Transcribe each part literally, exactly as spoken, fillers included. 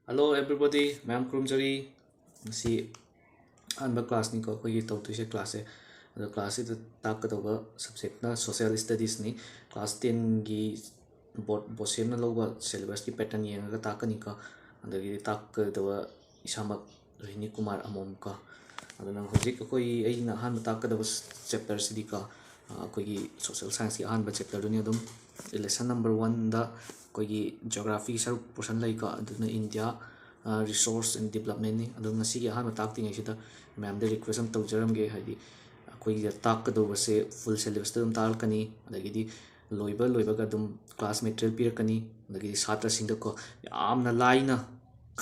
Hello everybody, ꯃꯌꯥꯝ ꯈꯨꯔꯨꯝꯖꯔꯤ꯫ ꯉꯁꯤ ꯑꯍꯥꯟꯕ ꯀ꯭ꯂꯥꯁꯅꯤꯀꯣ ꯑꯩꯈꯣꯏꯒꯤ ꯇꯧꯗꯣꯏꯁꯦ ꯀ꯭ꯂꯥꯁꯁꯦ꯫ ꯑꯗꯣ ꯀ꯭ꯂꯥꯁꯁꯤꯗ ꯇꯥꯛꯀꯗꯧꯕ ꯁꯕꯖꯦꯛꯅ ꯁꯣꯁꯤꯌꯦꯜ ꯁ꯭ꯇꯗꯤꯁꯅꯤ꯫ ꯀ꯭ꯂꯥꯁ ꯇꯦꯟꯒꯤ ꯕꯣꯔꯗ ꯕꯣꯁꯦꯝꯅ ꯂꯧꯕ ꯁꯦꯂꯦꯕꯁꯀꯤ ꯄꯦꯇꯔꯟ ꯌꯦꯡꯉꯒ ꯇꯥꯛꯀꯅꯤꯀꯣ꯫ ꯑꯗꯒꯤꯗꯤ ꯇꯥꯛꯀꯗꯕ ꯏꯁꯥꯃꯛ ꯔꯣꯍꯤꯅꯤ ꯀꯨꯃꯥꯔ ꯑꯃꯣꯝꯀꯣ꯫ ꯑꯗꯨꯅ ꯍꯧꯖꯤꯛ ꯑꯩꯈꯣꯏ ꯑꯩꯅ ꯑꯍꯥꯟꯕ ꯇꯥꯛꯀꯗꯕ ꯆꯦꯞꯇꯔꯁꯤꯗꯤꯀꯣ ꯑꯩꯈꯣꯏꯒꯤ ꯁꯣꯁꯤꯌꯦꯜ ꯁꯥꯏꯟꯁꯀꯤ ꯑꯍꯥꯟꯕ ꯆꯦꯞꯇꯔꯗꯨꯅꯤ꯫ ꯑꯗꯨꯝ ꯂꯦꯁꯟ ꯅꯝꯕꯔ ꯋꯥꯟꯗ ꯑꯩꯈꯣꯏꯒꯤ ꯖꯤꯑꯣꯒ꯭ꯔꯥꯐꯤꯒꯤ ꯁꯔꯨꯛ ꯄꯣꯔꯁꯟ ꯂꯩꯀꯣ꯫ ꯑꯗꯨꯅ ꯏꯟꯗꯤꯌꯥ ꯔꯤꯁꯣꯔꯁ ꯑꯦꯟ ꯗꯤꯕꯂꯞꯃꯦꯟꯅꯤ꯫ ꯑꯗꯣ ꯉꯁꯤꯒꯤ ꯑꯍꯥꯟꯕ ꯇꯥꯛꯇ꯭ꯔꯤꯉꯩꯁꯤꯗ ꯃꯌꯥꯝꯗ ꯔꯤꯀ꯭ꯋꯦꯁ ꯑꯃ ꯇꯧꯖꯔꯝꯒꯦ, ꯍꯥꯏꯗꯤ ꯑꯩꯈꯣꯏꯒꯤ ꯇꯥꯛꯀꯗꯧꯕꯁꯦ ꯐꯨꯜ ꯁꯦꯂꯦꯕꯁꯇ ꯑꯗꯨꯝ ꯇꯥꯛꯂꯛꯀꯅꯤ꯫ ꯑꯗꯒꯤꯗꯤ ꯂꯣꯏꯕ ꯂꯣꯏꯕꯒ ꯑꯗꯨꯝ ꯀ꯭ꯂꯥꯁ ꯃꯦꯇꯔꯤꯌꯦꯜ ꯄꯤꯔꯛꯀꯅꯤ꯫ ꯑꯗꯒꯤꯗꯤ ꯁꯥꯇ꯭ꯔꯁꯤꯡꯗꯀꯣ ꯌꯥꯝꯅ ꯂꯥꯏꯅ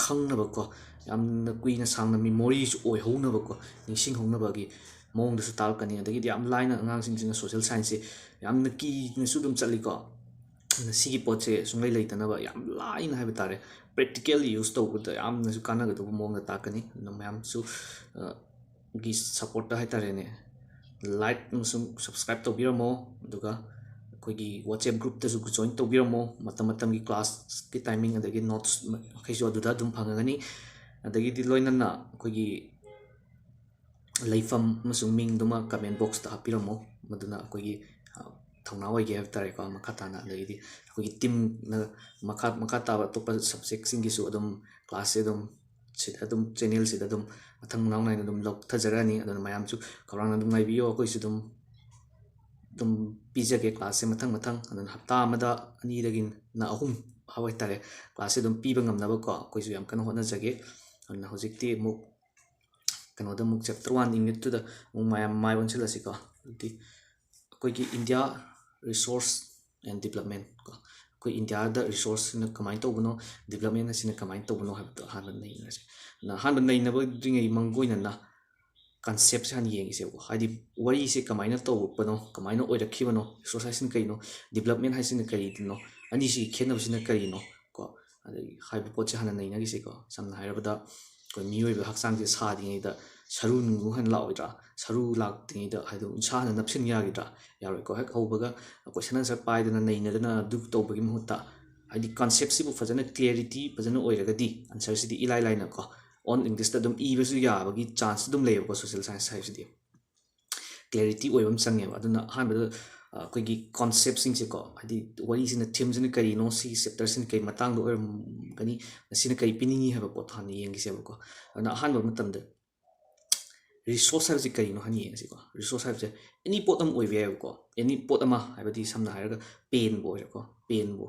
ꯈꯪꯅꯕꯀꯣ, ꯌꯥꯝꯅ ꯀꯨꯏꯅ ꯁꯥꯡꯅ ꯃꯦꯃꯣꯔꯤꯁꯨ ꯑꯣꯏꯍꯧꯅꯕꯀꯣ, ꯅꯤꯡꯁꯤꯡꯍꯧꯅꯕꯒꯤ ꯃꯑꯣꯡꯗꯁꯨ ꯇꯥꯛꯂꯛꯀꯅꯤ꯫ ꯑꯗꯒꯤꯗꯤ ꯌꯥꯝ ꯂꯥꯏꯅ ꯑꯉꯥꯡꯁꯤꯡꯁꯤꯅ ꯁꯣꯁꯤꯌꯦꯜ ꯁꯥꯏꯟꯁꯁꯦ ꯌꯥꯝꯅ ꯀꯤꯅꯁꯨ ꯑꯗꯨꯝ ꯆꯠꯂꯤꯀꯣ꯫ ꯑꯗꯨꯅ ꯁꯤꯒꯤ ꯄꯣꯠꯁꯦ ꯁꯨꯡꯂꯩ ꯂꯩꯇꯅꯕ ꯌꯥꯝ ꯂꯥꯏꯅ ꯍꯥꯏꯕ ꯇꯥꯔꯦ, ꯄ꯭ꯔꯦꯛꯇꯤꯀꯦꯜ ꯌꯨꯁ ꯇꯧꯕꯗ ꯌꯥꯝꯅꯁꯨ ꯀꯥꯟꯅꯒꯗꯧꯕ ꯃꯑꯣꯡꯗ ꯇꯥꯛꯀꯅꯤ꯫ ꯑꯗꯨꯅ ꯃꯌꯥꯝꯁꯨ ꯒꯤ ꯁꯞꯄꯣꯔꯠꯇ ꯍꯥꯏꯇꯥꯔꯦꯅꯦ, ꯂꯥꯏꯛ ꯑꯃꯁꯨꯡ ꯁꯕꯁꯀ꯭ꯔꯥꯏꯞ ꯇꯧꯕꯤꯔꯝꯃꯣ꯫ ꯑꯗꯨꯒ ꯑꯩꯈꯣꯏꯒꯤ ꯋꯥꯆꯦꯞ ꯒ꯭ꯔꯨꯞꯇꯁꯨ ꯖꯣꯏꯟ ꯇꯧꯕꯤꯔꯝꯃꯣ꯫ ꯃꯇꯝ ꯃꯇꯝꯒꯤ ꯀ꯭ꯂꯥꯁꯀꯤ ꯇꯥꯏꯃꯤꯡ ꯑꯗꯒꯤ ꯅꯣꯠꯁ ꯃꯈꯩꯁꯨ ꯑꯗꯨꯗ ꯑꯗꯨꯝ ꯐꯪꯉꯒꯅꯤ꯫ ꯑꯗꯒꯤꯗꯤ ꯂꯣꯏꯅꯅ ꯑꯩꯈꯣꯏꯒꯤ ꯂꯩꯐꯝ ꯑꯃꯁꯨꯡ ꯃꯤꯡꯗꯨꯃ ꯀꯃꯦꯟ ꯕꯣꯛꯁꯇ ꯍꯥꯞꯄꯤꯔꯝꯃꯣ꯫ ꯃꯗꯨꯅ ꯑꯩꯈꯣꯏꯒꯤ ꯊꯧꯅꯥ ꯑꯣꯏꯒꯦ ꯍꯥꯏꯕ ꯇꯥꯔꯦꯀꯣ꯫ ꯃꯈꯥ ꯇꯥꯅ ꯑꯗꯒꯤꯗꯤ ꯑꯩꯈꯣꯏꯒꯤ ꯇꯤꯝꯅ ꯃꯈꯥ ꯃꯈꯥ ꯇꯥꯕ ꯑꯇꯣꯞꯄ ꯁꯕꯖꯦꯛꯁꯤꯡꯒꯤꯁꯨ ꯑꯗꯨꯝ ꯀ꯭ꯂꯥꯁꯁꯦ ꯑꯗꯨꯝ ꯁꯤꯗ ꯑꯗꯨꯝ ꯆꯦꯅꯦꯜꯁꯤꯗ ꯑꯗꯨꯝ ꯃꯊꯪ ꯃꯅꯥꯎ ꯅꯥꯏꯅ ꯑꯗꯨꯝ ꯂꯧꯊꯖꯔꯛꯑꯅꯤ꯫ ꯑꯗꯨꯅ ꯃꯌꯥꯝꯁꯨ ꯈꯧꯔꯥꯡꯅ ꯑꯗꯨꯝ ꯉꯥꯏꯕꯤꯌꯣ꯫ ꯑꯩꯈꯣꯏꯁꯨ ꯑꯗꯨꯝ ꯑꯗꯨꯝ ꯄꯤꯖꯒꯦ ꯀ꯭ꯂꯥꯁꯁꯦ ꯃꯊꯪ ꯃꯊꯪ꯫ ꯑꯗꯨꯅ ꯍꯞꯇꯥ ꯑꯃꯗ ꯑꯅꯤꯗꯒꯤꯅ ꯑꯍꯨꯝ ꯐꯥꯎ ꯍꯥꯏꯇꯥꯔꯦ, ꯀ꯭ꯂꯥꯁꯁꯦ ꯑꯗꯨꯝ ꯄꯤꯕ ꯉꯝꯅꯕꯀꯣ ꯑꯩꯈꯣꯏꯁꯨ ꯌꯥꯝ ꯀꯟꯅ ꯍꯣꯠꯅꯖꯒꯦ꯫ ꯑꯗꯨꯅ ꯍꯧꯖꯤꯛꯇꯤ ꯑꯃꯨꯛ ꯀꯩꯅꯣꯗ ꯑꯃꯨꯛ ꯆꯦꯞꯇꯔ ꯋꯥꯟ ꯌꯨꯅꯤꯠꯇꯨꯗ ꯑꯃꯨꯛ ꯃꯌꯥꯝ ꯃꯥꯏ ꯑꯣꯟꯁꯤꯜꯂꯁꯤꯀꯣ꯫ ꯑꯗꯨꯗꯤ ꯑꯩꯈꯣꯏꯒꯤ ꯏꯟꯗꯤꯌꯥ ꯔꯤꯁꯣꯔꯁ ꯑꯦꯟ ꯗꯤꯕꯂꯞꯃꯦꯟ ꯀꯣ, ꯑꯩꯈꯣꯏ ꯏꯟꯗꯤꯌꯥꯗ ꯔꯤꯁꯣꯔꯁꯁꯤꯅ ꯀꯃꯥꯏꯅ ꯇꯧꯕꯅꯣ, ꯗꯤꯕꯂꯞꯃꯦꯟ ꯑꯁꯤꯅ ꯀꯃꯥꯏꯅ ꯇꯧꯕꯅꯣ ꯍꯥꯏꯕꯗꯣ ꯑꯍꯥꯟꯕ ꯅꯩꯅꯔꯁꯦ꯫ ꯑꯗꯨꯅ ꯑꯍꯥꯟꯕ ꯅꯩꯅꯕꯗ꯭ꯔꯤꯉꯩ ꯃꯥꯡꯒꯣꯏꯅꯅ ꯀꯟꯁꯦꯞꯁꯦ ꯍꯥꯟꯅ ꯌꯦꯡꯉꯤꯁꯦꯕꯀꯣ꯫ ꯍꯥꯏꯗꯤ ꯋꯥꯔꯤꯁꯦ ꯀꯃꯥꯏꯅ ꯇꯧꯕꯅꯣ, ꯀꯃꯥꯏꯅ ꯑꯣꯏꯔꯛꯈꯤꯕꯅꯣ, ꯔꯤꯁꯣꯔꯁ ꯍꯥꯏꯁꯤꯅ ꯀꯩꯅꯣ, ꯗꯤꯕꯂꯞꯃꯦꯟ ꯍꯥꯏꯁꯤꯅ ꯀꯔꯤꯅꯣ, ꯑꯅꯤꯁꯤꯒꯤ ꯈꯦꯠꯅꯕꯁꯤꯅ ꯀꯔꯤꯅꯣ ꯀꯣ, ꯑꯗꯒꯤ ꯍꯥꯏꯕ ꯄꯣꯠꯁꯦ ꯍꯥꯟꯅ ꯅꯩꯅꯈꯤꯁꯦꯀꯣ꯫ ꯁꯝꯅ ꯍꯥꯏꯔꯕꯗ ꯑꯩꯈꯣꯏ ꯃꯤꯑꯣꯏꯕ ꯍꯛꯆꯥꯡꯁꯦ ꯁꯥꯗ꯭ꯔꯤꯉꯩꯗ ꯁꯔꯨ ꯅꯨꯡ ꯍꯥꯟꯅ ꯂꯥꯛꯑꯣꯏꯗ꯭ꯔꯥ? ꯁꯔꯨ ꯂꯥꯛꯇ꯭ꯔꯤꯉꯩꯗ ꯍꯥꯏꯗꯤ ꯎꯟꯁꯥ ꯍꯥꯟꯅ ꯅꯞꯁꯤꯟ ꯌꯥꯈꯤꯗ꯭ꯔꯥ? ꯌꯥꯔꯣꯏꯀꯣ꯫ ꯍꯦꯛ ꯍꯧꯕꯒ ꯀꯣꯏꯁꯟ ꯑꯟꯁꯔ ꯄꯥꯏꯗꯅ ꯅꯩꯅꯗꯅ ꯑꯗꯨ ꯇꯧꯕꯒꯤ ꯃꯍꯨꯠꯇ ꯍꯥꯏꯗꯤ ꯀꯟꯁꯦꯞꯁꯤꯕꯨ ꯐꯖꯅ clarity ꯐꯖꯅ ꯑꯣꯏꯔꯒꯗꯤ ꯑꯟꯁꯔꯁꯤꯗꯤ ꯏꯂꯥꯏ ꯂꯥꯏꯅꯀꯣ ꯑꯣꯟ ꯏꯪꯂꯤꯁꯇ ꯑꯗꯨꯝ ꯏꯕꯁꯨ ꯌꯥꯕꯒꯤ ꯆꯥꯟꯁ ꯑꯗꯨꯝ ꯂꯩꯌꯦꯕꯀꯣ ꯁꯣꯁꯦꯜ ꯁꯥꯏꯟꯁ ꯍꯥꯏꯕꯁꯤꯗꯤ꯫ Clarity ꯑꯣꯏꯕ ꯑꯃ ꯆꯪꯉꯦꯕ꯫ ꯑꯗꯨꯅ ꯑꯍꯥꯟꯕꯗ ꯑꯩꯈꯣꯏꯒꯤ ꯀꯣꯟꯁꯦꯞꯁꯤꯡꯁꯦꯀꯣ, ꯍꯥꯏꯗꯤ ꯋꯥꯔꯤꯁꯤꯅ, ꯊꯤꯝꯁꯤꯅ ꯀꯔꯤꯅꯣ, ꯁꯤꯒꯤ ꯆꯦꯞꯇꯔꯁꯤꯅ ꯀꯔꯤ ꯃꯇꯥꯡꯗ ꯑꯣꯏꯔꯝꯒꯅꯤ, ꯃꯁꯤꯅ ꯀꯔꯤ ꯄꯤꯅꯤꯡꯉꯤ ꯍꯥꯏꯕ ꯄꯣꯠꯇꯣ ꯍꯥꯟꯅ ꯌꯦꯡꯈꯤꯁꯦꯕꯀꯣ꯫ ꯑꯗꯨꯅ ꯑꯍꯥꯟꯕ ꯃꯇꯝꯗ ꯔꯤꯁꯣꯔꯁ ꯍꯥꯏꯕꯁꯤ ꯀꯔꯤꯅꯣ ꯍꯥꯟꯅ ꯌꯦꯡꯉꯁꯤꯀꯣ꯫ ꯔꯤꯁꯣꯔꯁ ꯍꯥꯏꯕꯁꯦ ꯑꯦꯅꯤ ꯄꯣꯠ ꯑꯃ ꯑꯣꯏꯕ ꯌꯥꯏꯕꯀꯣ꯫ ꯑꯦꯅꯤ ꯄꯣꯠ ꯑꯃ ꯍꯥꯏꯕꯗꯤ ꯁꯝꯅ ꯍꯥꯏꯔꯒ ꯄꯦꯟꯕꯨ ꯑꯣꯏꯔꯣꯀꯣ, ꯄꯦꯟꯕꯨ꯫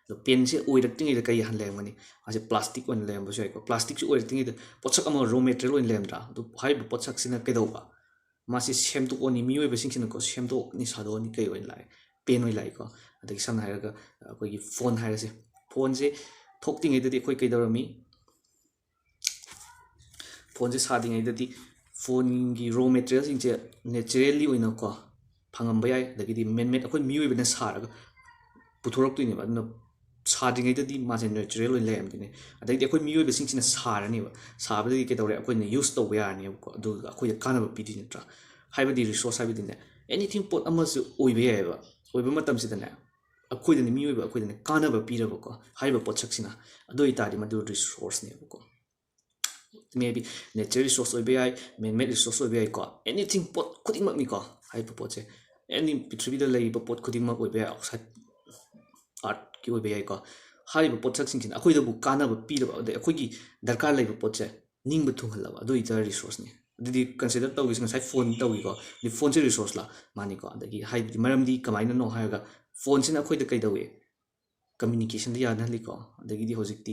ꯑꯗꯣ ꯄꯦꯟꯁꯦ ꯑꯣꯏꯔꯛꯇ꯭ꯔꯤꯉꯩꯗ ꯀꯔꯤ ꯍꯥꯟꯅ ꯂꯩꯔꯝꯒꯅꯤ? ꯃꯥꯁꯦ ꯄ꯭ꯂꯥꯁꯇꯤꯛ ꯑꯣꯏꯅ ꯂꯩꯔꯝꯕꯁꯨ ꯌꯥꯏꯀꯣ꯫ ꯄ꯭ꯂꯥꯁꯇꯤꯛꯁꯤ ꯑꯣꯏꯔꯛꯇ꯭ꯔꯤꯉꯩꯗ ꯄꯣꯠꯁꯛ ꯑꯃ, ꯔꯣ ꯃꯦꯇꯔꯤꯌꯦꯜ ꯑꯣꯏꯅ ꯂꯩꯔꯝꯗ꯭ꯔꯥ? ꯑꯗꯨ ꯍꯥꯏꯔꯤꯕ ꯄꯣꯠꯁꯛꯁꯤꯅ ꯀꯩꯗꯧꯕ? ꯃꯥꯁꯦ ꯁꯦꯝꯗꯣꯛꯑꯅꯤ, ꯃꯤꯑꯣꯏꯕꯁꯤꯡꯁꯤꯅꯀꯣ ꯁꯦꯝꯗꯣꯛꯑꯅꯤ, ꯁꯥꯗꯣꯛꯑꯅꯤ, ꯀꯩ ꯑꯣꯏꯅ ꯂꯥꯛꯑꯦ? ꯄꯦꯟ ꯑꯣꯏꯅ ꯂꯥꯛꯑꯦꯀꯣ꯫ ꯑꯗꯒꯤ ꯁꯝꯅ ꯍꯥꯏꯔꯒ ꯑꯩꯈꯣꯏꯒꯤ ꯐꯣꯟ ꯍꯥꯏꯔꯁꯦ, ꯐꯣꯟꯁꯦ ꯊꯣꯛꯇ꯭ꯔꯤꯉꯩꯗꯗꯤ ꯑꯩꯈꯣꯏ ꯀꯩꯗꯧꯔꯝꯃꯤ? ꯐꯣꯟꯁꯦ ꯁꯥꯗ꯭ꯔꯤꯉꯩꯗꯗꯤ ꯐꯣꯟꯒꯤ ꯔꯣ ꯃꯦꯇꯔꯤꯌꯦꯜꯁꯤꯡꯁꯦ ꯅꯦꯆꯔꯦꯜꯂꯤ ꯑꯣꯏꯅꯀꯣ ꯐꯪꯉꯝꯕ ꯌꯥꯏ, ꯑꯗꯒꯤꯗꯤ ꯃꯦꯟꯃꯦꯗ ꯑꯩꯈꯣꯏ ꯃꯤꯑꯣꯏꯕꯅ ꯁꯥꯔꯒ ꯄꯨꯊꯣꯔꯛꯇꯣꯏꯅꯦꯕ꯫ ꯑꯗꯨꯅ ꯁꯥꯗ꯭ꯔꯤꯉꯩꯗꯗꯤ ꯃꯥꯁꯦ ꯅꯦꯆꯔꯦꯜ ꯑꯣꯏꯅ ꯂꯩꯔꯝꯗꯣꯏꯅꯦ꯫ ꯑꯗꯩꯗꯤ ꯑꯩꯈꯣꯏ ꯃꯤꯑꯣꯏꯕꯁꯤꯡꯁꯤꯅ ꯁꯥꯔꯅꯦꯕ, ꯁꯥꯕꯗꯒꯤ ꯀꯩꯗꯧꯔꯦ? ꯑꯩꯈꯣꯏꯅ ꯌꯨꯁ ꯇꯧꯕ ꯌꯥꯔꯅꯦꯕꯀꯣ, ꯑꯗꯨꯒ ꯑꯩꯈꯣꯏꯗ ꯀꯥꯟꯅꯕ ꯄꯤꯗꯣꯏ ꯅꯠꯇ꯭ꯔꯥ? ꯍꯥꯏꯕꯗꯤ ꯔꯤꯁꯣꯔꯁ ꯍꯥꯏꯕꯗꯤꯅꯦ, ꯑꯦꯅꯤꯊꯤꯡ ꯄꯣꯠ ꯑꯃꯁꯨ ꯑꯣꯏꯕ ꯌꯥꯏꯑꯕ꯫ ꯑꯣꯏꯕ ꯃꯇꯝꯁꯤꯗꯅꯦ ꯑꯩꯈꯣꯏꯗꯅꯦ, ꯃꯤꯑꯣꯏꯕ ꯑꯩꯈꯣꯏꯗꯅꯦ ꯀꯥꯟꯅꯕ ꯄꯤꯔꯕꯀꯣ ꯍꯥꯏꯔꯤꯕ ꯄꯣꯠꯁꯛꯁꯤꯅ, ꯑꯗꯨ ꯑꯣꯏꯇꯥꯔꯗꯤ ꯃꯗꯨ ꯔꯤꯁꯣꯔꯁꯅꯦꯕꯀꯣ꯫ Maybe natural resource ꯑꯣꯏꯕ ꯌꯥꯏ, man-made resource ꯑꯣꯏꯕ ꯌꯥꯏꯀꯣ, ꯑꯦꯅꯤꯊꯤꯡ ꯄꯣꯠ ꯈꯨꯗꯤꯡꯃꯛꯅꯤꯀꯣ ꯍꯥꯏꯔꯤꯕ ꯄꯣꯠꯁꯦ꯫ ꯑꯦꯅꯤ ꯄ꯭ꯔꯤꯊꯤꯕꯤꯗ ꯂꯩꯔꯤꯕ ꯄꯣꯠ ꯈꯨꯗꯤꯡꯃꯛ ꯑꯣꯏꯕ ꯌꯥꯏ, ꯑꯥꯎꯠꯁꯥꯏꯠ ꯑꯥꯔꯠꯀꯤ ꯑꯣꯏꯕ ꯌꯥꯏꯀꯣ꯫ ꯍꯥꯏꯔꯤꯕ ꯄꯣꯠꯁꯛꯁꯤꯡꯁꯤꯅ ꯑꯩꯈꯣꯏꯗꯕꯨ ꯀꯥꯟꯅꯕ ꯄꯤꯔꯕ, ꯑꯗꯩ ꯑꯩꯈꯣꯏꯒꯤ ꯗꯔꯀꯥꯔ ꯂꯩꯕ ꯄꯣꯠꯁꯦ ꯅꯤꯡꯕ ꯊꯨꯡꯍꯜꯂꯕ, ꯑꯗꯨ ꯑꯣꯏꯇꯥꯔꯗꯤ ꯔꯤꯁꯣꯔꯁꯅꯤ꯫ ꯑꯗꯨꯗꯤ ꯀꯟꯁꯤꯗꯔ ꯇꯧꯒꯦꯁꯦ, ꯉꯁꯥꯏ ꯐꯣꯟ ꯇꯧꯏꯀꯣ, ꯑꯗꯨꯗꯤ ꯐꯣꯟꯁꯦ ꯔꯤꯁꯣꯔꯁꯂ? ꯃꯥꯅꯤꯀꯣ꯫ ꯑꯗꯒꯤ ꯍꯥꯏꯕꯗꯤ ꯃꯔꯝꯗꯤ ꯀꯃꯥꯏꯅꯅꯣ ꯍꯥꯏꯔꯒ ꯐꯣꯟꯁꯤꯅ ꯑꯩꯈꯣꯏꯗ ꯀꯩꯗꯧꯏ? ꯀꯝꯃ꯭ꯌꯨꯅꯤꯀꯦꯁꯟꯗ ꯌꯥꯅꯍꯜꯂꯤꯀꯣ꯫ ꯑꯗꯒꯤꯗꯤ ꯍꯧꯖꯤꯛꯇꯤ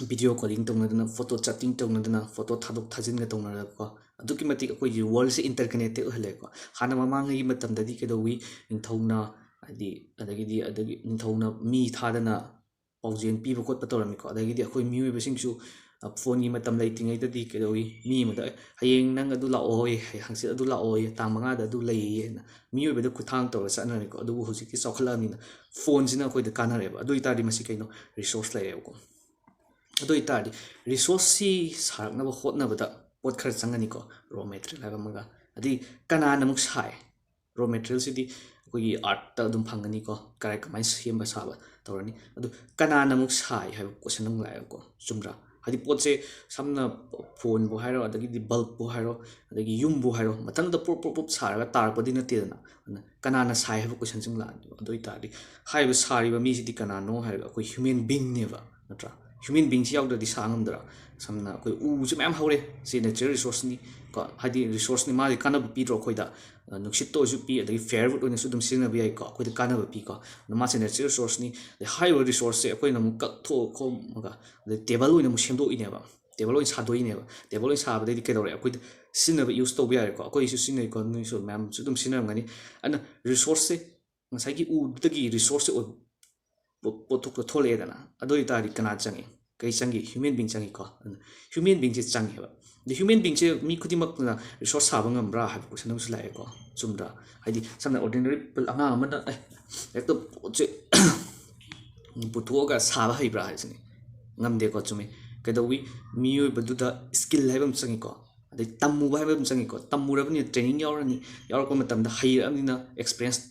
ꯚꯤꯗꯤꯑꯣ ꯀꯣꯂꯤꯡ ꯇꯧꯅꯗꯅ, ꯐꯣꯇꯣ ꯆꯥꯇꯤꯡ ꯇꯧꯅꯗꯅ, ꯐꯣꯇꯣ ꯊꯥꯗꯣꯛ ꯊꯥꯖꯤꯟꯒ ꯇꯧꯅꯔꯒꯀꯣ, ꯑꯗꯨꯛꯀꯤ ꯃꯇꯤꯛ ꯑꯩꯈꯣꯏꯒꯤ ꯋꯥꯔꯜꯁꯦ ꯏꯟꯇꯔꯀꯅꯦꯛꯇꯦꯠ ꯑꯣꯏꯍꯜꯂꯦꯀꯣ꯫ ꯍꯥꯟꯅ ꯃꯃꯥꯡꯉꯩꯒꯤ ꯃꯇꯝꯗꯗꯤ ꯀꯩꯗꯧꯏ? ꯅꯤꯡꯊꯧꯅ, ꯍꯥꯏꯗꯤ, ꯑꯗꯒꯤꯗꯤ, ꯑꯗꯒꯤ ꯅꯤꯡꯊꯧꯅ ꯃꯤ ꯊꯥꯗꯅ ꯄꯥꯎꯖꯦꯜ ꯄꯤꯕ ꯈꯣꯠꯄ ꯇꯧꯔꯝꯃꯤꯀꯣ꯫ ꯑꯗꯒꯤꯗꯤ ꯑꯩꯈꯣꯏ ꯃꯤꯑꯣꯏꯕꯁꯤꯡꯁꯨ, ꯑ, ꯐꯣꯟꯒꯤ ꯃꯇꯝ ꯂꯩꯇ꯭ꯔꯤꯉꯩꯗꯗꯤ ꯀꯩꯗꯧꯏ? ꯃꯤ ꯑꯃꯗ, "ꯑꯦ, ꯍꯌꯦꯡ ꯅꯪ ꯑꯗꯨ ꯂꯥꯛꯑꯣꯌꯦ, ꯍꯌꯦꯡ ꯍꯪꯆꯤꯠ ꯑꯗꯨ ꯂꯥꯛꯑꯣꯌꯦ, ꯇꯥꯡ ꯃꯉꯥꯗ ꯑꯗꯨ ꯂꯩꯌꯦꯅ" ꯃꯤꯑꯣꯏꯕꯗ ꯈꯨꯠꯊꯥꯡ ꯇꯧꯔ ꯆꯠꯅꯔꯝꯃꯤꯀꯣ꯫ ꯑꯗꯨꯕꯨ ꯍꯧꯖꯤꯛꯇꯤ ꯆꯥꯎꯈꯠꯂꯛꯑꯕꯅꯤꯅ ꯐꯣꯟꯁꯤꯅ ꯑꯩꯈꯣꯏꯗ ꯀꯥꯟꯅꯔꯦꯕ꯫ ꯑꯗꯨ ꯑꯣꯏꯇꯥꯔꯗꯤ ꯃꯁꯤ ꯀꯩꯅꯣ? ꯔꯤꯁꯣꯔꯁ ꯂꯩꯔꯦꯕꯀꯣ꯫ ꯑꯗꯨ ꯑꯣꯏꯇꯥꯔꯗꯤ ꯔꯤꯁꯣꯔꯁꯁꯤ ꯁꯥꯔꯛꯅꯕ ꯍꯣꯠꯅꯕꯗ ꯄꯣꯠ ꯈꯔ ꯆꯪꯒꯅꯤꯀꯣ, ꯔꯣ ꯃꯦꯇꯔꯤꯌꯦꯜ ꯍꯥꯏꯕ ꯑꯃꯒ꯫ ꯑꯗꯩ ꯀꯅꯥꯅ ꯑꯃꯨꯛ ꯁꯥꯏ? ꯔꯣ ꯃꯦꯇꯔꯤꯌꯦꯜꯁꯤꯗꯤ ꯑꯩꯈꯣꯏꯒꯤ ꯑꯥꯔꯠꯇ ꯑꯗꯨꯝ ꯐꯪꯒꯅꯤꯀꯣ, ꯀꯔꯥꯏ ꯀꯃꯥꯏꯅ ꯁꯦꯝꯕ ꯁꯥꯕ ꯇꯧꯔꯅꯤ꯫ ꯑꯗꯨ ꯀꯅꯥꯅ ꯑꯃꯨꯛ ꯁꯥꯏ ꯍꯥꯏꯕ ꯀꯣꯏꯁꯟ ꯑꯃꯨꯛ ꯂꯥꯛꯑꯦꯕꯀꯣ, ꯆꯨꯝꯗ꯭ꯔꯥ? ꯍꯥꯏꯗꯤ ꯄꯣꯠꯁꯦ ꯁꯝꯅ ꯐꯣꯟꯕꯨ ꯍꯥꯏꯔꯣ, ꯑꯗꯒꯤꯗꯤ ꯕꯜꯕꯄꯨ ꯍꯥꯏꯔꯣ, ꯑꯗꯒꯤ ꯌꯨꯝꯕꯨ ꯍꯥꯏꯔꯣ, ꯃꯊꯟꯇ ꯄ꯭ꯔꯣꯞ ꯄ꯭ꯔꯣꯞ ꯄ꯭ꯔꯣꯞ ꯁꯥꯔꯒ ꯇꯥꯔꯛꯄꯗꯤ ꯅꯠꯇꯦꯗꯅ꯫ ꯑꯗꯨꯅ ꯀꯅꯥꯅ ꯁꯥꯏ ꯍꯥꯏꯕ ꯀꯣꯏꯁꯟꯁꯤ ꯑꯃꯨꯛ ꯂꯥꯛꯑꯅꯤ꯫ ꯑꯗꯨ ꯑꯣꯏꯇꯥꯔꯗꯤ ꯍꯥꯏꯔꯤꯕ ꯁꯥꯔꯤꯕ ꯃꯤꯁꯤꯗꯤ ꯀꯅꯥꯅꯣ ꯍꯥꯏꯔꯒ ꯑꯩꯈꯣꯏ ꯍ꯭ꯌꯨꯃꯦꯟ ꯕꯤꯡꯅꯦꯕ, ꯅꯠꯇ꯭ꯔꯥ? ꯍ꯭ꯌꯨꯃꯦꯟ ꯕꯤꯡꯁꯤ ꯌꯥꯎꯗ꯭ꯔꯗꯤ ꯁꯥ ꯉꯝꯗ꯭ꯔꯥ? ꯁꯝꯅ ꯑꯩꯈꯣꯏ ꯎꯁꯦ ꯃꯌꯥꯝ ꯍꯧꯔꯦ, ꯁꯤ ꯅꯦꯆꯔꯦꯜ ꯔꯤꯁꯣꯔꯁꯅꯤ ꯀꯣ, ꯍꯥꯏꯗꯤ ꯔꯤꯁꯣꯔꯁꯅꯤ, ꯃꯥꯒꯤ ꯀꯥꯟꯅꯕ ꯄꯤꯗ꯭ꯔꯣ ꯑꯩꯈꯣꯏꯗ? ꯑ, ꯅꯨꯡꯁꯤꯠꯇ ꯑꯣꯏꯔꯁꯨ ꯄꯤ, ꯑꯗꯒꯤ ꯐꯥꯌꯔꯋꯨꯗ ꯑꯣꯏꯅꯁꯨ ꯑꯗꯨꯝ ꯁꯤꯖꯤꯟꯅꯕ ꯌꯥꯏꯀꯣ, ꯑꯩꯈꯣꯏꯗ ꯀꯥꯟꯅꯕ ꯄꯤꯀꯣ꯫ ꯑꯗꯣ ꯃꯥꯁꯦ ꯅꯦꯆꯔꯦꯜ ꯔꯤꯁꯣꯔꯁꯅꯤ꯫ ꯑꯗꯩ ꯍꯥꯏꯔꯤꯕ ꯔꯤꯁꯣꯔꯁꯁꯦ ꯑꯩꯈꯣꯏꯅ ꯑꯃꯨꯛ ꯀꯛꯊꯣꯛ ꯈꯣꯝꯃꯒ, ꯑꯗꯩ ꯇꯦꯕꯜ ꯑꯣꯏꯅ ꯑꯃꯨꯛ ꯁꯦꯝꯗꯣꯛꯏꯅꯦꯕ, ꯇꯦꯕꯜ ꯑꯣꯏꯅ ꯁꯥꯗꯣꯛꯏꯅꯦꯕ꯫ ꯇꯦꯕꯜ ꯑꯣꯏꯅ ꯁꯥꯕꯗꯩꯗꯤ ꯀꯩꯗꯧꯔꯦ? ꯑꯩꯈꯣꯏꯗ ꯁꯤꯖꯤꯟꯅꯕ, ꯌꯨꯁ ꯇꯧꯕ ꯌꯥꯔꯦꯀꯣ꯫ ꯑꯩꯈꯣꯏꯁꯨ ꯁꯤꯖꯤꯟꯅꯩꯀꯣ, ꯅꯣꯏꯁꯨ ꯃꯌꯥꯝꯁꯨ ꯑꯗꯨꯝ ꯁꯤꯖꯤꯟꯅꯔꯝꯒꯅꯤ꯫ ꯑꯗꯨꯅ ꯔꯤꯁꯣꯔꯁꯁꯦ, ꯉꯁꯥꯏꯒꯤ ꯎꯗꯒꯤ ꯔꯤꯁꯣꯔꯁꯁꯦ ꯑꯣꯏꯕ ꯄꯣ-, ꯄꯣꯠꯊꯣꯛꯇꯣ ꯊꯣꯛꯂꯛꯑꯦꯗꯅ꯫ ꯑꯗꯨ ꯑꯣꯏꯇꯥꯔꯗꯤ ꯀꯅꯥ ꯆꯪꯉꯤ? ꯀꯩ ꯆꯪꯒꯤ? Human being ꯆꯪꯉꯤꯀꯣ꯫ ꯑꯗꯨꯅ ꯍ꯭ꯌꯨꯃꯦꯟ ꯕꯤꯡꯁꯦ ꯆꯪꯉꯦꯕ꯫ ꯑꯗ ꯍ꯭ꯌꯨꯃꯦꯟ ꯕꯤꯡꯁꯦ ꯃꯤ ꯈꯨꯗꯤꯡꯃꯛꯅ ꯔꯤꯁꯣꯔꯁ ꯁꯥꯕ ꯉꯝꯕ꯭ꯔꯥ ꯍꯥꯏꯕ ꯀꯣꯏꯁꯟ ꯑꯃꯁꯨ ꯂꯥꯛꯑꯦꯀꯣ꯫ ꯆꯨꯝꯗ꯭ꯔꯥ? ꯍꯥꯏꯗꯤ ꯁꯝꯅ ꯑꯣꯔꯗꯤꯅꯔꯤ ꯑꯉꯥꯡ ꯑꯃꯅ, "ꯑꯦ, ꯍꯦꯛꯇ ꯄꯣꯠꯁꯦ ꯄꯨꯊꯣꯛꯑꯒ ꯁꯥꯕ ꯍꯩꯕ꯭ꯔꯥ?" ꯍꯥꯏꯁꯤꯅꯤ꯫ ꯉꯝꯗꯦꯀꯣ꯫ ꯆꯨꯝꯃꯤ꯫ ꯀꯩꯗꯧꯋꯤ? ꯃꯤꯑꯣꯏꯕꯗꯨꯗ ꯁ꯭ꯀꯤꯜ ꯍꯥꯏꯕ ꯑꯃ ꯆꯪꯉꯤꯀꯣ꯫ ꯑꯗꯩ ꯇꯝꯃꯨꯕ ꯍꯥꯏꯕ ꯑꯃ ꯆꯪꯉꯤꯀꯣ꯫ ꯇꯝꯃꯨꯔꯕꯅꯤꯅ ꯇ꯭ꯔꯦꯅꯤꯡ ꯌꯥꯎꯔꯅꯤ, ꯌꯥꯎꯔꯛꯄ ꯃꯇꯝꯗ ꯍꯩꯔꯛꯑꯕꯅꯤꯅ ꯑꯦꯛꯁꯄꯤꯔꯤꯌꯦꯟꯁ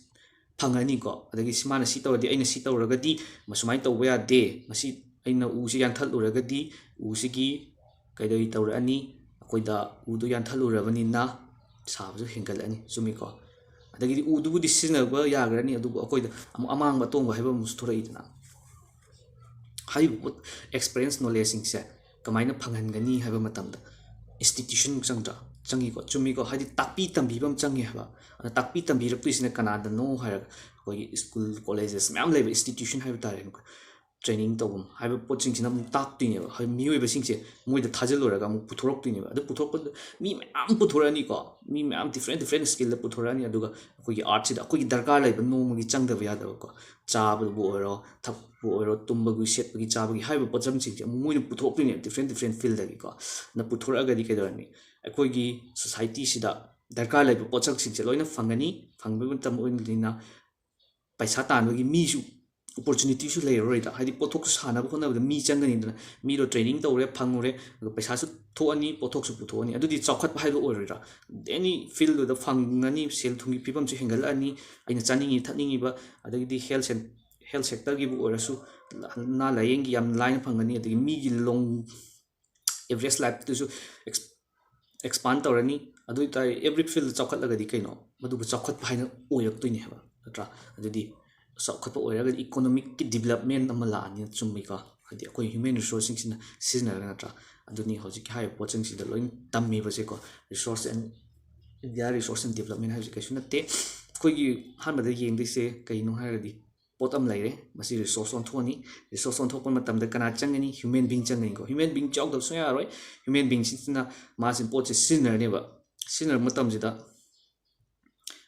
ꯐꯪꯉꯅꯤꯀꯣ꯫ ꯑꯗꯒꯤ ꯁꯤ ꯃꯥꯅ ꯁꯤ ꯇꯧꯔꯗꯤ, ꯑꯩꯅ ꯁꯤ ꯇꯧꯔꯒꯗꯤ ꯃꯁꯨꯃꯥꯏꯅ ꯇꯧꯕ ꯌꯥꯗꯦ, ꯃꯁꯤ ꯑꯩꯅ ꯎꯁꯤ ꯌꯥꯟꯊꯠꯂꯨꯔꯒꯗꯤ ꯎꯁꯤꯒꯤ ꯀꯩꯗꯧꯏ ꯇꯧꯔꯛꯑꯅꯤ, ꯑꯩꯈꯣꯏꯗ ꯎꯗꯨ ꯌꯥꯟꯊꯠꯂꯨꯔꯕꯅꯤꯅ ꯁꯥꯕꯁꯨ ꯍꯦꯟꯒꯠꯂꯛꯑꯅꯤ꯫ ꯆꯨꯝꯃꯤꯀꯣ? ꯑꯗꯒꯤꯗꯤ ꯎꯗꯨꯕꯨꯗꯤ ꯁꯤꯖꯤꯟꯅꯕ ꯌꯥꯈ꯭ꯔꯅꯤ, ꯑꯗꯨꯕꯨ ꯑꯩꯈꯣꯏꯗ ꯑꯃꯨꯛ ꯑꯃꯥꯡꯕ ꯑꯇꯣꯡꯕ ꯍꯥꯏꯕ ꯑꯃꯁꯨ ꯊꯣꯛꯂꯛꯏꯗꯅ꯫ ꯍꯥꯏꯔꯤꯕ ꯄꯣꯠ, ꯑꯦꯛꯁꯄꯤꯔꯤꯌꯦꯟꯁ ꯅꯣꯂꯦꯖꯁꯤꯡꯁꯦ ꯀꯃꯥꯏꯅ ꯐꯪꯍꯟꯒꯅꯤ ꯍꯥꯏꯕ ꯃꯇꯝꯗ ꯏꯟꯁꯇꯤꯇ꯭ꯌꯨꯁꯟ ꯆꯪꯗ꯭ꯔꯥ? ꯆꯪꯉꯤꯀꯣ, ꯆꯨꯝꯃꯤꯀꯣ? ꯍꯥꯏꯗꯤ ꯇꯥꯛꯄꯤ ꯇꯝꯕꯤꯕ ꯑꯃ ꯆꯪꯉꯦ ꯍꯥꯏꯕ꯫ ꯑꯗ ꯇꯥꯛꯄꯤ ꯇꯝꯕꯤꯔꯛꯇꯣꯏꯁꯤꯅ ꯀꯅꯥꯗꯅꯣ ꯍꯥꯏꯔꯒ ꯑꯩꯈꯣꯏꯒꯤ ꯁ꯭ꯀꯨꯜ, ꯀꯣꯂꯦꯖꯦꯁ ꯃꯌꯥꯝ ꯂꯩꯕ ꯏꯟꯁꯇꯤꯇ꯭ꯌꯨꯁꯟ ꯍꯥꯏꯕ ꯇꯥꯔꯦꯅꯦꯀꯣ, ꯇ꯭ꯔꯦꯅꯤꯡ ꯇꯧꯐꯝ ꯍꯥꯏꯕ ꯄꯣꯠꯁꯤꯡꯁꯤꯅ ꯑꯃꯨꯛ ꯇꯥꯛꯇꯣꯏꯅꯦꯕ꯫ ꯍꯥꯏꯕꯗꯤ ꯃꯤꯑꯣꯏꯕꯁꯤꯡꯁꯦ ꯃꯣꯏꯗ ꯊꯥꯖꯤꯜꯂꯨꯔꯒ ꯑꯃꯨꯛ ꯄꯨꯊꯣꯔꯛꯇꯣꯏꯅꯦꯕ꯫ ꯑꯗꯨ ꯄꯨꯊꯣꯔꯛꯄꯗ ꯃꯤ ꯃꯌꯥꯝ ꯄꯨꯊꯣꯔꯛꯑꯅꯤꯀꯣ, ꯃꯤ ꯃꯌꯥꯝ ꯗꯤꯐ꯭ꯔꯦꯟ ꯗꯤꯐ꯭ꯔꯦꯟ ꯁ꯭ꯀꯤꯜꯗ ꯄꯨꯊꯣꯔꯛꯑꯅꯤ꯫ ꯑꯗꯨꯒ ꯑꯩꯈꯣꯏꯒꯤ ꯑꯥꯔꯠꯁꯤꯗ ꯑꯩꯈꯣꯏꯒꯤ ꯗꯔꯀꯥꯔ ꯂꯩꯕ ꯅꯣꯡꯃꯒꯤ ꯆꯪꯗꯕ ꯌꯥꯗꯕꯀꯣ, ꯆꯥꯕꯕꯨ ꯑꯣꯏꯔꯣ, ꯊꯛꯄꯕꯨ ꯑꯣꯏꯔꯣ, ꯇꯨꯝꯕꯒꯤ, ꯁꯦꯠꯄꯒꯤ, ꯆꯥꯕꯒꯤ ꯍꯥꯏꯔꯤꯕ ꯄꯣꯠꯂꯝꯁꯤꯡꯁꯦ ꯑꯃꯨꯛ ꯃꯣꯏꯅ ꯄꯨꯊꯣꯔꯛꯇꯣꯏꯅꯦꯕ, ꯗꯤꯐ꯭ꯔꯦꯟ ꯗꯤꯐ꯭ꯔꯦꯟ ꯐꯤꯜꯗꯒꯤꯀꯣ꯫ ꯑꯗꯨꯅ ꯄꯨꯊꯣꯔꯛꯑꯒꯗꯤ ꯀꯩꯗꯧꯔꯅꯤ? ꯑꯩꯈꯣꯏꯒꯤ ꯁꯣꯁꯥꯏꯇꯤꯁꯤꯗ ꯗꯔꯀꯥꯔ ꯂꯩꯕ ꯄꯣꯠꯁꯛꯁꯤꯡꯁꯦ ꯂꯣꯏꯅ ꯐꯪꯒꯅꯤ꯫ ꯐꯪꯕꯒꯤ ꯃꯇꯝ ꯑꯣꯏꯅ ꯄꯩꯁꯥ ꯇꯥꯟꯕꯒꯤ ꯃꯤꯁꯨ ꯑꯣꯄꯣꯔꯆꯨꯅꯤꯇꯤꯁꯨ ꯂꯩꯔꯔꯣꯏꯗ꯫ ꯍꯥꯏꯗꯤ ꯄꯣꯠꯊꯣꯛꯁꯨ ꯁꯥꯅꯕ ꯍꯣꯠꯅꯕꯗ ꯃꯤ ꯆꯪꯒꯅꯤꯗꯅ, ꯃꯤꯗꯣ ꯇ꯭ꯔꯦꯅꯤꯡ ꯇꯧꯔꯦ, ꯐꯪꯉꯨꯔꯦ, ꯑꯗꯨꯒ ꯄꯩꯁꯥꯁꯨ ꯊꯣꯛꯑꯅꯤ, ꯄꯣꯠꯊꯣꯛꯁꯨ ꯄꯨꯊꯣꯛꯑꯅꯤ, ꯑꯗꯨꯗꯤ ꯆꯥꯎꯈꯠꯄ ꯍꯥꯏꯕ ꯑꯣꯏꯔꯣꯏꯗ꯭ꯔꯥ? ꯑꯦꯅꯤ ꯐꯤꯜꯗꯨꯗ ꯐꯪꯉꯅꯤ, ꯁꯦꯜ ꯊꯨꯝꯒꯤ ꯐꯤꯕꯝꯁꯨ ꯍꯦꯟꯒꯠꯂꯛꯑꯅꯤ, ꯑꯩꯅ ꯆꯥꯅꯤꯡꯉꯤ ꯊꯛꯅꯤꯡꯉꯤꯕ, ꯑꯗꯒꯤꯗꯤ ꯍꯦꯜꯊ ꯁꯦꯟ-, ꯍꯦꯜꯊ ꯁꯦꯛꯇꯔꯒꯤꯕꯨ ꯑꯣꯏꯔꯁꯨ ꯑꯅꯥ ꯂꯥꯏꯌꯦꯡꯒꯤ ꯌꯥꯝ ꯂꯥꯏꯅ ꯐꯪꯒꯅꯤ, ꯑꯗꯒꯤ ꯃꯤꯒꯤ ꯂꯣꯡ ꯑꯦꯚꯔꯦꯖ ꯂꯥꯏꯐꯇꯨꯁꯨ ꯑꯦꯛꯁꯄꯥꯟ ꯇꯧꯔꯅꯤ꯫ ꯑꯗꯨ ꯑꯣꯏꯇꯥꯔꯗꯤ ꯑꯦꯚ꯭ꯔꯤ ꯐꯤꯜꯗ ꯆꯥꯎꯈꯠꯂꯒꯗꯤ ꯀꯩꯅꯣ ꯃꯗꯨꯕꯨ ꯆꯥꯎꯈꯠꯄ ꯍꯥꯏꯅ ꯑꯣꯏꯔꯛꯇꯣꯏꯅꯦ ꯍꯥꯏꯕ, ꯅꯠꯇ꯭ꯔꯥ? ꯑꯗꯨꯗꯤ ꯆꯥꯎꯈꯠꯄ ꯑꯣꯏꯔꯒꯗꯤ ꯏꯀꯣꯅꯣꯃꯤꯛꯀꯤ ꯗꯤꯕꯂꯞꯃꯦꯟ ꯑꯃ ꯂꯥꯛꯑꯅꯤ, ꯆꯨꯝꯃꯤꯀꯣ? ꯍꯥꯏꯗꯤ ꯑꯩꯈꯣꯏ ꯍ꯭ꯌꯨꯃꯦꯟ ꯔꯤꯁꯣꯔꯁꯁꯤꯡꯁꯤꯅ ꯁꯤꯖꯤꯟꯅꯔꯒ, ꯅꯠꯇ꯭ꯔꯥ? ꯑꯗꯨꯅꯤ ꯍꯧꯖꯤꯛꯀꯤ ꯍꯥꯏꯔꯤꯕ ꯄꯣꯠꯁꯤꯡꯁꯤꯗ ꯂꯣꯏ ꯇꯝꯃꯤꯕꯁꯦꯀꯣ, resources in India resources in development ꯍꯥꯏꯕꯁꯤ ꯀꯩꯁꯨ ꯅꯠꯇꯦ꯫ ꯑꯩꯈꯣꯏꯒꯤ ꯑꯍꯥꯟꯕꯗ ꯌꯦꯡꯗꯣꯏꯁꯦ ꯀꯩꯅꯣ ꯍꯥꯏꯔꯒꯗꯤ, ꯄꯣꯠ ꯑꯃ ꯂꯩꯔꯦ, ꯃꯁꯤ ꯔꯤꯁꯣꯔꯁ ꯑꯣꯟꯊꯣꯛꯑꯅꯤ꯫ ꯔꯤꯁꯣꯔꯁ ꯑꯣꯟꯊꯣꯛꯄ ꯃꯇꯝꯗ ꯀꯅꯥ ꯆꯪꯒꯅꯤ? ꯍ꯭ꯌꯨꯃꯦꯟ ꯕꯤꯡ ꯆꯪꯒꯅꯤꯀꯣ꯫ ꯍ꯭ꯌꯨꯃꯦꯟ ꯕꯤꯡ ꯌꯥꯎꯗꯕ ꯁꯨꯡꯌꯥ ꯌꯥꯔꯣꯏ꯫ ꯍ꯭ꯌꯨꯃꯦꯟ ꯕꯤꯡꯁꯤꯡꯁꯤꯅ ꯃꯥꯁꯤ ꯄꯣꯠꯁꯦ ꯁꯤꯖꯤꯟꯅꯔꯅꯦꯕ꯫ ꯁꯤꯖꯤꯟꯅꯔꯕ ꯃꯇꯝꯁꯤꯗ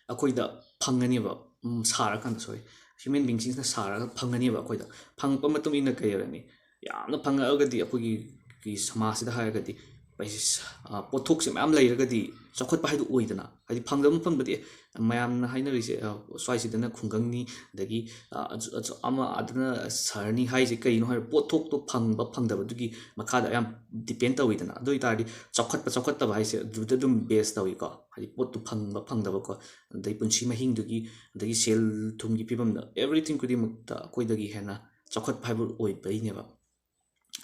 ꯑꯩꯈꯣꯏꯗ ꯐꯪꯒꯅꯦꯕ, ꯎꯝ, ꯁꯥꯔꯀꯥꯟꯗ, ꯁꯣꯔꯤ, ꯍ꯭ꯌꯨꯃꯦꯟ ꯕꯤꯡꯁꯤꯡꯁꯤꯅ ꯁꯥꯔꯒ ꯐꯪꯒꯅꯦꯕ꯫ ꯑꯩꯈꯣꯏꯗ ꯐꯪꯉꯛꯄ ꯃꯇꯨꯡ ꯏꯟꯅ ꯀꯩ ꯑꯣꯏꯔꯅꯤ? ꯌꯥꯝꯅ ꯐꯪꯉꯛꯑꯒꯗꯤ ꯑꯩꯈꯣꯏꯒꯤ, ꯑꯩꯈꯣꯏꯒꯤ ꯁꯃꯥꯖꯁꯤꯗ ꯍꯥꯏꯔꯒꯗꯤ ꯄꯩꯁꯥ, ꯄꯣꯠꯊꯣꯛꯁꯦ ꯃꯌꯥꯝ ꯂꯩꯔꯒꯗꯤ ꯆꯥꯎꯈꯠꯄ ꯍꯥꯏꯗꯨ ꯑꯣꯏꯗꯅ, ꯍꯥꯏꯗꯤ ꯐꯪꯗꯕ ꯃꯐꯝꯗꯗꯤ ꯃꯌꯥꯝꯅ ꯍꯥꯏꯅꯔꯤꯁꯦ, ꯑ, ꯁ꯭ꯋꯥꯏꯁꯤꯗꯅ ꯈꯨꯡꯒꯪꯅꯤ, ꯑꯗꯒꯤ, ꯑ, ꯑꯆ-, ꯑꯆ-, ꯑꯃ ꯑꯗꯨꯅ ꯁꯍꯔꯅꯤ ꯍꯥꯏꯁꯦ ꯀꯩꯅꯣ ꯍꯥꯏꯔ, ꯄꯣꯠꯊꯣꯛꯇꯣ ꯐꯪꯕ ꯐꯪꯗꯕꯗꯨꯒꯤ ꯃꯈꯥꯗ ꯌꯥꯝ ꯗꯤꯄꯦꯟ ꯇꯧꯋꯤꯗꯅ꯫ ꯑꯗꯨ ꯑꯣꯏꯇꯥꯔꯗꯤ ꯆꯥꯎꯈꯠꯄ ꯆꯥꯎꯈꯠꯇꯕ ꯍꯥꯏꯁꯦ ꯑꯗꯨꯗ ꯑꯗꯨꯝ ꯕꯦꯁ ꯇꯧꯋꯤꯀꯣ, ꯍꯥꯏꯗꯤ ꯄꯣꯠꯇꯨ ꯐꯪꯕ ꯐꯪꯗꯕꯀꯣ, ꯑꯗꯩ ꯄꯨꯟꯁꯤ ꯃꯍꯤꯡꯗꯨꯒꯤ, ꯑꯗꯒꯤ ꯁꯦꯜ ꯊꯨꯝꯒꯤ ꯐꯤꯕꯝꯗ, ꯑꯦꯚ꯭ꯔꯤꯊꯤꯡ ꯈꯨꯗꯤꯡꯃꯛꯇ ꯑꯩꯈꯣꯏꯗꯒꯤ ꯍꯦꯟꯅ ꯆꯥꯎꯈꯠꯄ ꯍꯥꯏꯕ ꯑꯣꯏꯕꯩꯅꯦꯕ꯫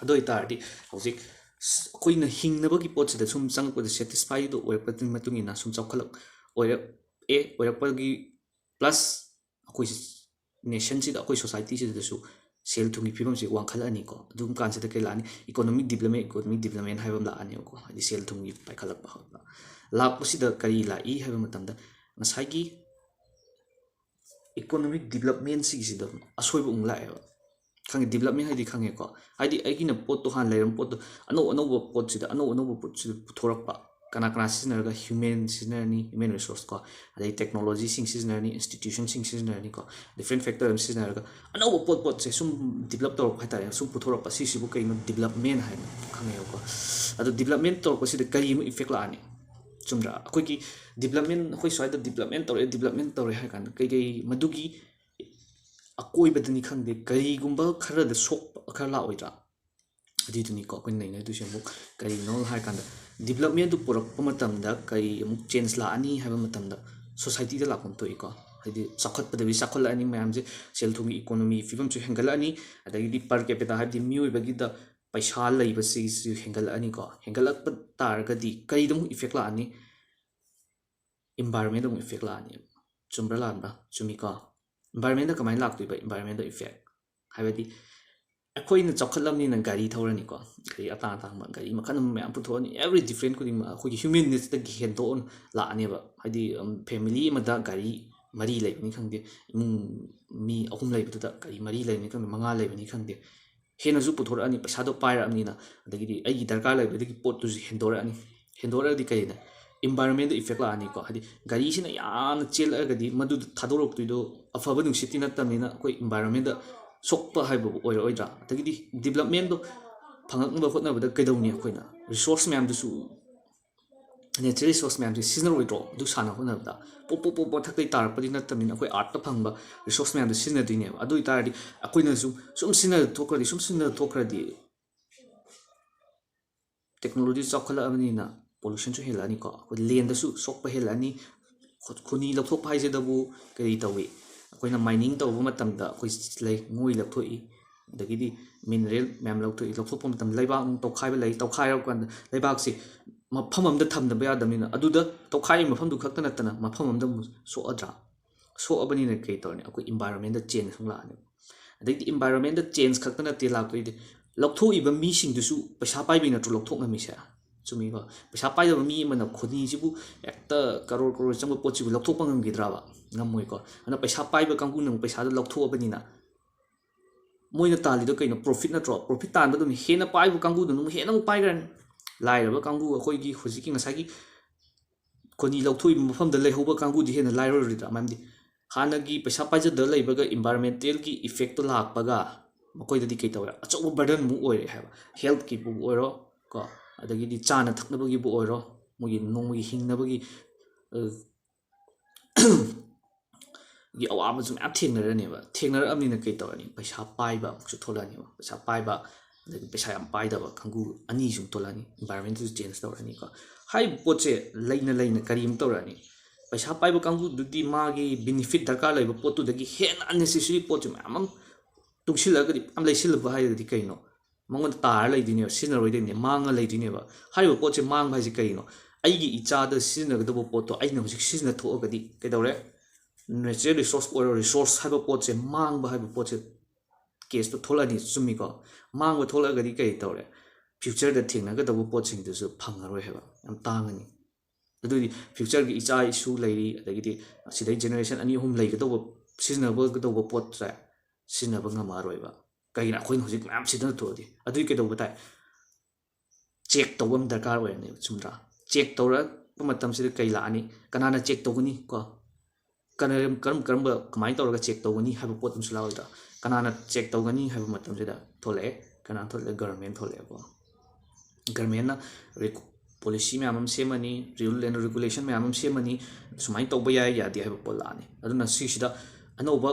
ꯑꯗꯨ ꯑꯣꯏꯇꯥꯔꯗꯤ ꯍꯧꯖꯤꯛ ꯁ-, ꯑꯩꯈꯣꯏꯅ ꯍꯤꯡꯅꯕꯒꯤ ꯄꯣꯠꯁꯤꯗ ꯁꯨꯝ ꯆꯪꯉꯛꯄꯗ, ꯁꯦꯇꯤꯁꯐꯥꯏꯗꯣ ꯑꯣꯏꯔꯛꯄꯒꯤ ꯃꯇꯨꯡ ꯏꯟꯅ ꯁꯨꯝ ꯆꯥꯎꯈꯠꯂꯛ-, ꯑꯣꯏꯔꯛꯑꯦ, ꯑꯣꯏꯔꯛꯄꯒꯤ ꯄ꯭ꯂꯁ ꯑꯩꯈꯣꯏ ꯅꯦꯁꯟꯁꯤꯗ, ꯑꯩꯈꯣꯏ ꯁꯣꯁꯥꯏꯇꯤꯁꯤꯗꯁꯨ ꯁꯦꯜ ꯊꯨꯝꯒꯤ ꯐꯤꯕꯝꯁꯤ ꯋꯥꯡꯈꯠꯂꯛꯑꯅꯤꯀꯣ꯫ ꯑꯗꯨꯝ ꯀꯥꯟꯁꯤꯗ ꯀꯩ ꯂꯥꯛꯑꯅꯤ? ꯏꯀꯣꯅꯣꯃꯤꯛ ꯗꯤꯕꯂꯞꯃꯦꯟ, ꯏꯀꯣꯅꯣꯃꯤꯛ ꯗꯤꯕꯂꯞꯃꯦꯟ ꯍꯥꯏꯕ ꯑꯃ ꯂꯥꯛꯑꯅꯦꯕꯀꯣ, ꯍꯥꯏꯗꯤ ꯁꯦꯜ ꯊꯨꯝꯒꯤ ꯄꯥꯏꯈꯠꯂꯛꯄ ꯍꯧꯔꯛꯄ꯫ ꯂꯥꯛꯄꯁꯤꯗ ꯀꯔꯤ ꯂꯥꯛꯏ ꯍꯥꯏꯕ ꯃꯇꯝꯗ, ꯉꯁꯥꯏꯒꯤ ꯏꯀꯣꯅꯣꯃꯤꯛ ꯗꯤꯕꯂꯞꯃꯦꯟꯁꯤꯒꯤꯁꯤꯗ ꯑꯁꯣꯏꯕ ꯑꯃꯨꯛ ꯂꯥꯛꯑꯦꯕ꯫ ꯈꯪꯉꯦ, ꯗꯤꯕꯂꯞꯃꯦꯟ ꯍꯥꯏꯗꯤ ꯈꯪꯉꯦꯀꯣ, ꯍꯥꯏꯗꯤ ꯑꯩꯒꯤꯅ ꯄꯣꯠꯇꯣ, ꯍꯥꯟꯅ ꯂꯩꯔꯝꯕ ꯄꯣꯠꯇꯣ ꯑꯅꯧ ꯑꯅꯧꯕ ꯄꯣꯠꯁꯤꯗ, ꯑꯅꯧ ꯑꯅꯧꯕ ꯄꯣꯠꯁꯤꯗ ꯄꯨꯊꯣꯔꯛꯄ꯫ ꯀꯅꯥ ꯀꯅꯥ ꯁꯤꯖꯤꯟꯅꯔꯒ? ꯍ꯭ꯌꯨꯃꯦꯟ ꯁꯤꯖꯤꯟꯅꯔꯅꯤ, ꯍ꯭ꯌꯨꯃꯦꯟ ꯔꯤꯁꯣꯔꯁ ꯀꯣ, ꯑꯗꯩ ꯇꯦꯛꯅꯣꯂꯣꯖꯤꯁꯤꯡ ꯁꯤꯖꯤꯟꯅꯔꯅꯤ, ꯏꯟꯁꯇꯤꯇ꯭ꯌꯨꯁꯟꯁꯤꯡ ꯁꯤꯖꯤꯟꯅꯔꯅꯤꯀꯣ, ꯗꯤꯐ꯭ꯔꯦꯟ ꯐꯦꯛꯇꯔ ꯑꯃ ꯁꯤꯖꯤꯟꯅꯔꯒ ꯑꯅꯧꯕ ꯄꯣꯠ ꯄꯣꯠꯁꯦ ꯁꯨꯝ ꯗꯤꯕꯂꯞ ꯇꯧꯔꯛꯄ ꯍꯥꯏꯇꯥꯔꯦ, ꯁꯨꯝ ꯄꯨꯊꯣꯔꯛꯄ, ꯁꯤꯁꯤꯕꯨ ꯀꯩꯅꯣ? ꯗꯤꯕꯂꯞꯃꯦꯟ ꯍꯥꯏꯅ ꯈꯪꯉꯦꯕꯀꯣ꯫ ꯑꯗꯣ ꯗꯤꯕꯂꯞꯃꯦꯟ ꯇꯧꯔꯛꯄꯁꯤꯗ ꯀꯔꯤ ꯑꯃ ꯏꯐꯦꯛ ꯂꯥꯛꯑꯅꯤ? ꯆꯨꯝꯗ꯭ꯔꯥ? ꯑꯩꯈꯣꯏꯒꯤ ꯗꯤꯕꯂꯞꯃꯦꯟ, ꯑꯩꯈꯣꯏ ꯁ꯭ꯋꯥꯏꯗ ꯗꯤꯕꯂꯞꯃꯦꯟ ꯇꯧꯔꯛꯑꯦ, ꯗꯤꯕꯂꯞꯃꯦꯟ ꯇꯧꯔꯦ ꯍꯥꯏ ꯀꯥꯟꯗ ꯀꯩꯀꯩ ꯃꯗꯨꯒꯤ ꯑꯀꯣꯏꯕꯗꯅꯤ ꯈꯪꯗꯦ, ꯀꯔꯤꯒꯨꯝꯕ ꯈꯔꯗ ꯁꯣꯛꯄ ꯈꯔ ꯂꯥꯛꯑꯣꯏꯗ꯭ꯔꯥ? ꯑꯗꯨꯏꯗꯨꯅꯤꯀꯣ ꯑꯩꯈꯣꯏꯅ ꯅꯩꯅꯗꯣꯏꯁꯦ꯫ ꯑꯃꯨꯛ ꯀꯔꯤꯅꯣ ꯍꯥꯏꯔꯀꯥꯟꯗ, ꯗꯤꯕꯂꯞꯃꯦꯟꯗꯨ ꯄꯨꯔꯛꯄ ꯃꯇꯝꯗ ꯀꯔꯤ ꯑꯃꯨꯛ ꯆꯦꯟꯖ ꯂꯥꯛꯑꯅꯤ ꯍꯥꯏꯕ ꯃꯇꯝꯗ, ꯁꯣꯁꯥꯏꯇꯤꯗ ꯂꯥꯛꯐꯝ ꯊꯣꯛꯏꯀꯣ꯫ ꯍꯥꯏꯗꯤ ꯆꯥꯎꯈꯠꯄꯗꯒꯤ ꯆꯥꯎꯈꯠꯂꯛꯑꯅꯤ ꯃꯌꯥꯝꯁꯦ, ꯁꯦꯜ ꯊꯨꯝꯒꯤ ꯏꯀꯣꯅꯣꯃꯤ ꯐꯤꯕꯝꯁꯨ ꯍꯦꯟꯒꯠꯂꯛꯑꯅꯤ, ꯑꯗꯒꯤꯗꯤ per capita ꯍꯥꯏꯕꯗꯤ ꯃꯤꯑꯣꯏꯕꯒꯤꯗ ꯄꯩꯁꯥ ꯂꯩꯕꯁꯤꯁꯨ ꯍꯦꯟꯒꯠꯂꯛꯑꯅꯤꯀꯣ꯫ ꯍꯦꯟꯒꯠꯂꯛꯄ ꯇꯥꯔꯒꯗꯤ ꯀꯔꯤꯗ ꯑꯃꯨꯛ ꯏꯐꯦꯛ ꯂꯥꯛꯑꯅꯤ? ꯏꯟꯚꯥꯏꯔꯣꯟꯃꯦꯟꯗ ꯑꯃꯨꯛ ꯏꯐꯦꯛ ꯂꯥꯛꯑꯅꯤ꯫ ꯆꯨꯝꯕ꯭ꯔꯥ ꯂꯥꯟꯕ꯭ꯔꯥ? ꯆꯨꯝꯃꯤꯀꯣ꯫ ꯏꯟꯚꯥꯏꯔꯣꯟꯃꯦꯟꯗ ꯀꯃꯥꯏꯅ ꯂꯥꯛꯇꯣꯏꯕ ꯏꯟꯚꯥꯏꯔꯣꯟꯃꯦꯟꯗ ꯏꯐꯦꯛ? ꯍꯥꯏꯕꯗꯤ ꯑꯩꯈꯣꯏꯅ ꯆꯥꯎꯈꯠꯂꯝꯅꯤꯅ ꯒꯥꯔꯤ ꯊꯧꯔꯅꯤꯀꯣ, ꯒꯥꯔꯤ ꯑꯇꯥꯡ ꯑꯇꯥꯡꯕ, ꯒꯥꯔꯤ ꯃꯈꯜ ꯃꯌꯥꯝ ꯄꯨꯊꯣꯛꯑꯅꯤ꯫ Every different ꯈꯨꯗꯤꯡꯃꯛ ꯑꯩꯈꯣꯏꯒꯤ ꯍ꯭ꯌꯨꯃꯦꯟ ꯅꯤꯠꯁꯇꯒꯤ ꯍꯦꯟꯗꯣꯛꯅ ꯂꯥꯛꯑꯅꯦꯕ꯫ ꯍꯥꯏꯗꯤ ꯐꯦꯃꯤꯂꯤ ꯑꯃꯗ ꯒꯥꯔꯤ ꯃꯔꯤ ꯂꯩꯕꯅꯤ ꯈꯪꯗꯦ, ꯏꯃꯨꯡ ꯃꯤ ꯑꯍꯨꯝ ꯂꯩꯕꯗꯨꯗ ꯒꯥꯔꯤ ꯃꯔꯤ ꯂꯩꯕꯅꯤ ꯈꯪꯗꯦ, ꯃꯉꯥ ꯂꯩꯕꯅꯤ ꯈꯪꯗꯦ, ꯍꯦꯟꯅꯁꯨ ꯄꯨꯊꯣꯔꯛꯑꯅꯤ꯫ ꯄꯩꯁꯥꯗꯣ ꯄꯥꯏꯔꯛꯑꯕꯅꯤꯅ, ꯑꯗꯒꯤꯗꯤ ꯑꯩꯒꯤ ꯗꯔꯀꯥꯔ ꯂꯩꯕꯗꯒꯤ ꯄꯣꯠꯇꯨꯁꯨ ꯍꯦꯟꯗꯣꯔꯛꯑꯅꯤ꯫ ꯍꯦꯟꯗꯣꯔꯛꯑꯗꯤ ꯀꯩꯅ ꯏꯟꯚꯥꯏꯔꯣꯟꯃꯦꯟꯗ ꯏꯐꯦꯛ ꯂꯥꯛꯑꯅꯤꯀꯣ꯫ ꯍꯥꯏꯗꯤ ꯒꯥꯔꯤꯁꯤꯅ ꯌꯥꯝꯅ ꯆꯦꯜꯂꯛꯑꯒꯗꯤ ꯃꯗꯨꯗ ꯊꯥꯗꯣꯔꯛꯇꯣꯏꯗꯣ ꯑꯐꯕ ꯅꯨꯡꯁꯤꯠꯇꯤ ꯅꯠꯇꯕꯅꯤꯅ ꯑꯩꯈꯣꯏ ꯏꯟꯚꯥꯏꯔꯣꯟꯃꯦꯟꯗ ꯁꯣꯛꯄ ꯍꯥꯏꯕꯕꯨ ꯑꯣꯏꯔꯛꯑꯣꯏꯗ꯭ꯔꯥ? ꯑꯗꯒꯤꯗꯤ ꯗꯤꯕꯂꯞꯃꯦꯟꯗꯣ ꯐꯪꯉꯛꯅꯕ ꯍꯣꯠꯅꯕꯗ ꯀꯩꯗꯧꯅꯤ? ꯑꯩꯈꯣꯏꯅ ꯔꯤꯁꯣꯔꯁ ꯃꯌꯥꯝꯗꯨꯁꯨ, ꯅꯦꯆꯔꯦꯜ ꯔꯤꯁꯣꯔꯁ ꯃꯌꯥꯝꯁꯦ ꯁꯤꯖꯤꯟꯅꯔꯣꯏꯗ꯭ꯔꯣ? ꯑꯗꯨ ꯁꯥꯟꯅ ꯈꯣꯠꯅꯕꯗ ꯄꯣꯞ ꯄꯣꯞ ꯄꯣꯞ ꯃꯊꯛꯇꯩ ꯇꯥꯔꯛꯄꯗꯤ ꯅꯠꯇꯕꯅꯤꯅ ꯑꯩꯈꯣꯏ ꯑꯥꯔꯠꯇ ꯐꯪꯕ ꯔꯤꯁꯣꯔꯁ ꯃꯌꯥꯝꯗꯣ ꯁꯤꯖꯤꯟꯅꯗꯣꯏꯅꯦꯕ꯫ ꯑꯗꯨ ꯑꯣꯏꯇꯥꯔꯗꯤ ꯑꯩꯈꯣꯏꯅꯁꯨ ꯁꯨꯝ ꯁꯤꯖꯤꯟꯅ ꯊꯣꯛꯈ꯭ꯔꯗꯤ, ꯁꯨꯝ ꯁꯤꯖꯤꯟꯅ ꯊꯣꯛꯈ꯭ꯔꯗꯤ ꯇꯦꯛꯅꯣꯂꯣꯖꯤ ꯆꯥꯎꯈꯠꯂꯛꯑꯕꯅꯤꯅ ꯄꯣꯂꯨꯁꯟꯁꯨ ꯍꯦꯜꯂꯛꯑꯅꯤꯀꯣ꯫ ꯑꯩꯈꯣꯏ ꯂꯦꯟꯗꯁꯨ ꯁꯣꯛꯄ ꯍꯦꯜꯂꯛꯑꯅꯤ꯫ ꯈꯨ-, ꯈꯨꯅꯤ ꯂꯧꯊꯣꯛꯄ ꯍꯥꯏꯁꯤꯗꯕꯨ ꯀꯔꯤ ꯇꯧꯏ? ꯑꯩꯈꯣꯏꯅ ꯃꯥꯏꯅꯤꯡ ꯇꯧꯕ ꯃꯇꯝꯗ ꯑꯩꯈꯣꯏ ꯂꯩꯉꯣꯏ ꯂꯧꯊꯣꯛꯏ, ꯑꯗꯒꯤꯗꯤ ꯃꯤꯅꯔꯦꯜ ꯃꯌꯥꯝ ꯂꯧꯊꯣꯛꯏ꯫ ꯂꯧꯊꯣꯛꯄ ꯃꯇꯝꯗ ꯂꯩꯕꯥꯛ ꯑꯃꯨꯛ ꯇꯧꯈꯥꯏꯕ ꯂꯩ꯫ ꯇꯧꯈꯥꯏꯔꯕ ꯀꯥꯟꯗ ꯂꯩꯕꯥꯛꯁꯤ ꯃꯐꯝ ꯑꯃꯗ ꯊꯝꯗꯕ ꯌꯥꯗꯕꯅꯤꯅ, ꯑꯗꯨꯗ ꯇꯧꯈꯥꯏꯔꯤꯕ ꯃꯐꯝꯗꯨ ꯈꯛꯇ ꯅꯠꯇꯅ ꯃꯐꯝ ꯑꯃꯗ ꯑꯃꯨꯛ ꯁꯣꯛꯑꯗ꯭ꯔꯥ? ꯁꯣꯛꯑꯕꯅꯤꯅ ꯀꯩ ꯇꯧꯔꯅꯤ? ꯑꯩꯈꯣꯏ ꯏꯟꯚꯥꯏꯔꯣꯟꯃꯦꯟꯗ ꯆꯦꯟꯖ ꯑꯃꯨꯛ ꯂꯥꯛꯑꯅꯤ꯫ ꯑꯗꯩꯗꯤ ꯏꯟꯚꯥꯏꯔꯣꯟꯃꯦꯟꯗ ꯆꯦꯟꯖ ꯈꯛꯇ ꯅꯠꯇꯦ ꯂꯥꯛꯇꯣꯏꯗꯤ, ꯂꯧꯊꯣꯛꯏꯕ ꯃꯤꯁꯤꯡꯗꯨꯁꯨ ꯄꯩꯁꯥ ꯄꯥꯏꯕꯩ ꯅꯠꯇ꯭ꯔꯣ ꯂꯧꯊꯣꯛ ꯉꯝꯃꯤꯁꯦ? ꯆꯨꯝꯃꯤꯀꯣ? ꯄꯩꯁꯥ ꯄꯥꯏꯗꯕ ꯃꯤ ꯑꯃꯅ ꯈꯨꯅꯤꯁꯤꯕꯨ ꯍꯦꯛꯇ ꯀꯔꯣꯔ ꯀꯔꯣꯔ ꯆꯪꯕ ꯄꯣꯠꯁꯤꯕꯨ ꯂꯧꯊꯣꯛꯄ ꯉꯝꯈꯤꯗ꯭ꯔꯕ? ꯉꯝꯃꯣꯏꯀꯣ꯫ ꯑꯗꯨꯅ ꯄꯩꯁꯥ ꯄꯥꯏꯕ ꯀꯥꯡꯕꯨꯅ ꯑꯃꯨꯛ ꯄꯩꯁꯥꯗꯣ ꯂꯧꯊꯣꯛꯑꯕꯅꯤꯅ ꯃꯣꯏꯅ ꯇꯥꯜꯂꯤꯗꯣ ꯀꯩꯅꯣ? ꯄ꯭ꯔꯣꯐꯤꯠ ꯅꯠꯇ꯭ꯔꯣ? ꯄ꯭ꯔꯣꯐꯤꯠ ꯇꯥꯟꯕꯗꯨꯅ ꯍꯦꯟꯅ ꯄꯥꯏꯕ ꯀꯥꯡꯕꯨꯗꯨꯅ ꯑꯃꯨꯛ ꯍꯦꯟꯅ ꯑꯃꯨꯛ ꯄꯥꯏꯈ꯭ꯔꯅꯤ꯫ ꯂꯥꯏꯔꯕ ꯀꯥꯡꯕꯨ ꯑꯩꯈꯣꯏꯒꯤ ꯍꯧꯖꯤꯛꯀꯤ ꯉꯁꯥꯏꯒꯤ ꯈꯨꯅꯤ ꯂꯧꯊꯣꯛꯏꯕ ꯃꯐꯝꯗ ꯂꯩꯍꯧꯕ ꯀꯥꯡꯕꯨꯗꯤ ꯍꯦꯟꯅ ꯂꯥꯏꯔꯔꯣꯏꯗ꯭ꯔꯥ? ꯃꯔꯝꯗꯤ ꯍꯥꯟꯅꯒꯤ ꯄꯩꯁꯥ ꯄꯥꯏꯖꯗ ꯂꯩꯕꯒ ꯏꯟꯚꯥꯏꯔꯣꯟꯃꯦꯟꯇꯦꯜꯒꯤ ꯏꯐꯦꯛꯇꯣ ꯂꯥꯛꯄꯒ ꯃꯈꯣꯏꯗꯗꯤ ꯀꯩ ꯇꯧꯔꯦ? ꯑꯆꯧꯕ ꯕꯔꯗꯟ ꯑꯃꯨꯛ ꯑꯣꯏꯔꯦ ꯍꯥꯏꯕ꯫ ꯍꯦꯜꯠꯀꯤꯕꯨ ꯑꯣꯏꯔꯣ ꯀꯣ, ꯑꯗꯒꯤꯗꯤ ꯆꯥꯅ ꯊꯛꯅꯕꯒꯤꯕꯨ ꯑꯣꯏꯔꯣ, ꯃꯣꯏꯒꯤ ꯅꯣꯡꯃꯒꯤ ꯍꯤꯡꯅꯕꯒꯤ, ꯑ, ꯒꯤ ꯑꯋꯥꯕꯁꯨ ꯃꯌꯥꯝ ꯊꯦꯡꯅꯔꯅꯦꯕ꯫ ꯊꯦꯡꯅꯔꯛꯑꯕꯅꯤꯅ ꯀꯩ ꯇꯧꯔꯅꯤ? ꯄꯩꯁꯥ ꯄꯥꯏꯕ ꯑꯃꯨꯛꯁꯨ ꯊꯣꯛꯂꯛꯑꯅꯤꯕ꯫ ꯄꯩꯁꯥ ꯄꯥꯏꯕ ꯑꯗꯒꯤ ꯄꯩꯁꯥ ꯌꯥꯝ ꯄꯥꯏꯗꯕ ꯀꯥꯡꯕꯨ ꯑꯅꯤꯁꯨ ꯑꯃꯨꯛ ꯊꯣꯛꯂꯛꯑꯅꯤ꯫ Environment ꯇꯨꯁꯨ change ꯇꯧꯔꯅꯤꯀꯣ꯫ ꯍꯥꯏꯔꯤꯕ ꯄꯣꯠꯁꯦ ꯂꯩꯅ ꯂꯩꯅ ꯀꯔꯤ ꯑꯃꯨꯛ ꯇꯧꯔꯛꯑꯅꯤ? ꯄꯩꯁꯥ ꯄꯥꯏꯕ ꯀꯥꯡꯕꯨꯗꯨꯗꯤ ꯃꯥꯒꯤ benefit ꯗꯔꯀꯥꯔ ꯂꯩꯕ ꯄꯣꯠꯇꯨꯗꯒꯤ ꯍꯦꯟꯅ unnecessary ꯄꯣꯠꯁꯦ ꯃꯌꯥꯝ ꯑꯃ ꯇꯨꯡꯁꯤꯜꯂꯒꯗꯤ ꯌꯥꯝ ꯂꯩꯁꯤꯜꯂꯕ ꯍꯥꯏꯔꯒꯗꯤ ꯀꯩꯅꯣ? ꯃꯉꯣꯟꯗ ꯇꯥꯔ ꯂꯩꯗꯣꯏꯅꯦꯕ, ꯁꯤꯖꯤꯟꯅꯔꯣꯏꯗꯣꯏꯅꯦ, ꯃꯥꯡꯉ ꯂꯩꯗꯣꯏꯅꯦꯕ꯫ ꯍꯥꯏꯔꯤꯕ ꯄꯣꯠꯁꯦ ꯃꯥꯡꯕ ꯍꯥꯏꯁꯦ ꯀꯩꯅꯣ? ꯑꯩꯒꯤ ꯏꯆꯥꯗ ꯁꯤꯖꯤꯟꯅꯒꯗꯕ ꯄꯣꯠꯇꯣ ꯑꯩꯅ ꯍꯧꯖꯤꯛ ꯁꯤꯖꯤꯟꯅ ꯊꯣꯛꯑꯒꯗꯤ ꯀꯩꯗꯧꯔꯦ? Natural resource ꯑꯣꯏꯔꯣ, resource ꯍꯥꯏꯕ ꯄꯣꯠꯁꯦ ꯃꯥꯡꯕ ꯍꯥꯏꯕ ꯄꯣꯠꯁꯦ caseꯇꯣ ꯊꯣꯛꯂꯛꯑꯅꯤ, ꯆꯨꯝꯃꯤꯀꯣ? ꯃꯥꯡꯕ ꯊꯣꯛꯂꯛꯑꯒꯗꯤ ꯀꯩ ꯇꯧꯔꯦ? Future ꯗ ꯊꯦꯡꯅꯒꯗꯕ ꯄꯣꯠꯁꯤꯡꯗꯨꯁꯨ ꯐꯪꯉꯔꯣꯏ ꯍꯥꯏꯕ, ꯌꯥꯝ ꯇꯥꯡꯉꯅꯤ꯫ ꯑꯗꯨꯗꯤ future ꯒꯤ ꯏꯆꯥ ꯏꯁꯨ ꯂꯩꯔꯤ, ꯑꯗꯒꯤꯗꯤ ꯁꯤꯗꯩ generation ꯑꯅꯤ ꯑꯍꯨꯝ ꯂꯩꯒꯗꯧꯕ, ꯁꯤꯖꯤꯟꯅꯒꯗꯧꯕ ꯄꯣꯠꯁꯦ ꯁꯤꯖꯤꯟꯅꯕ ꯉꯝꯃꯔꯣꯏꯕ꯫ ꯀꯩꯒꯤꯅꯣ? ꯑꯩꯈꯣꯏꯅ ꯍꯧꯖꯤꯛ ꯃꯌꯥꯝ ꯁꯤꯖꯤꯟꯅ ꯊꯣꯛꯑꯗꯤ꯫ ꯑꯗꯨꯒꯤ ꯀꯩꯗꯧꯕ ꯇꯥꯏ? Check ꯇꯧꯕ ꯑꯃ ꯗꯔꯀꯥꯔ ꯑꯣꯏꯔꯅꯦꯕ, ꯆꯨꯝꯗ꯭ꯔꯥ? Check ꯇꯧꯔꯛꯄ ꯃꯇꯝꯁꯤꯗ ꯀꯩ ꯂꯥꯛꯑꯅꯤ? ꯀꯅꯥꯅ check ꯇꯧꯒꯅꯤ ꯀꯣ? ꯀꯔꯝ ꯀꯔꯝ ꯀꯔꯝꯕ, ꯀꯃꯥꯏꯅ ꯇꯧꯔꯒ check ꯇꯧꯒꯅꯤ ꯍꯥꯏꯕ ꯄꯣꯠ ꯑꯃꯁꯨ ꯂꯥꯛꯑꯣꯏꯗ꯭ꯔꯥ? ꯀꯅꯥꯅ check ꯇꯧꯒꯅꯤ ꯍꯥꯏꯕ ꯃꯇꯝꯁꯤꯗ ꯊꯣꯛꯂꯛꯑꯦ꯫ ꯀꯅꯥ ꯊꯣꯛꯂꯛꯑꯦ? Government ꯊꯣꯛꯂꯛꯑꯦꯀꯣ꯫ Government ꯅ ꯔꯤꯀ-, policy ꯃꯌꯥꯝ ꯑꯃ ꯁꯦꯝꯃꯅꯤ, rule and regulation ꯃꯌꯥꯝ ꯑꯃ ꯁꯦꯝꯃꯅꯤ, ꯁꯨꯃꯥꯏꯅ ꯇꯧꯕ ꯌꯥꯏ ꯌꯥꯗꯦ ꯍꯥꯏꯕ ꯄꯣꯠ ꯂꯥꯛꯑꯅꯤ꯫ ꯑꯗꯨꯅ ꯁꯤꯁꯤꯗ ꯑꯅꯧꯕ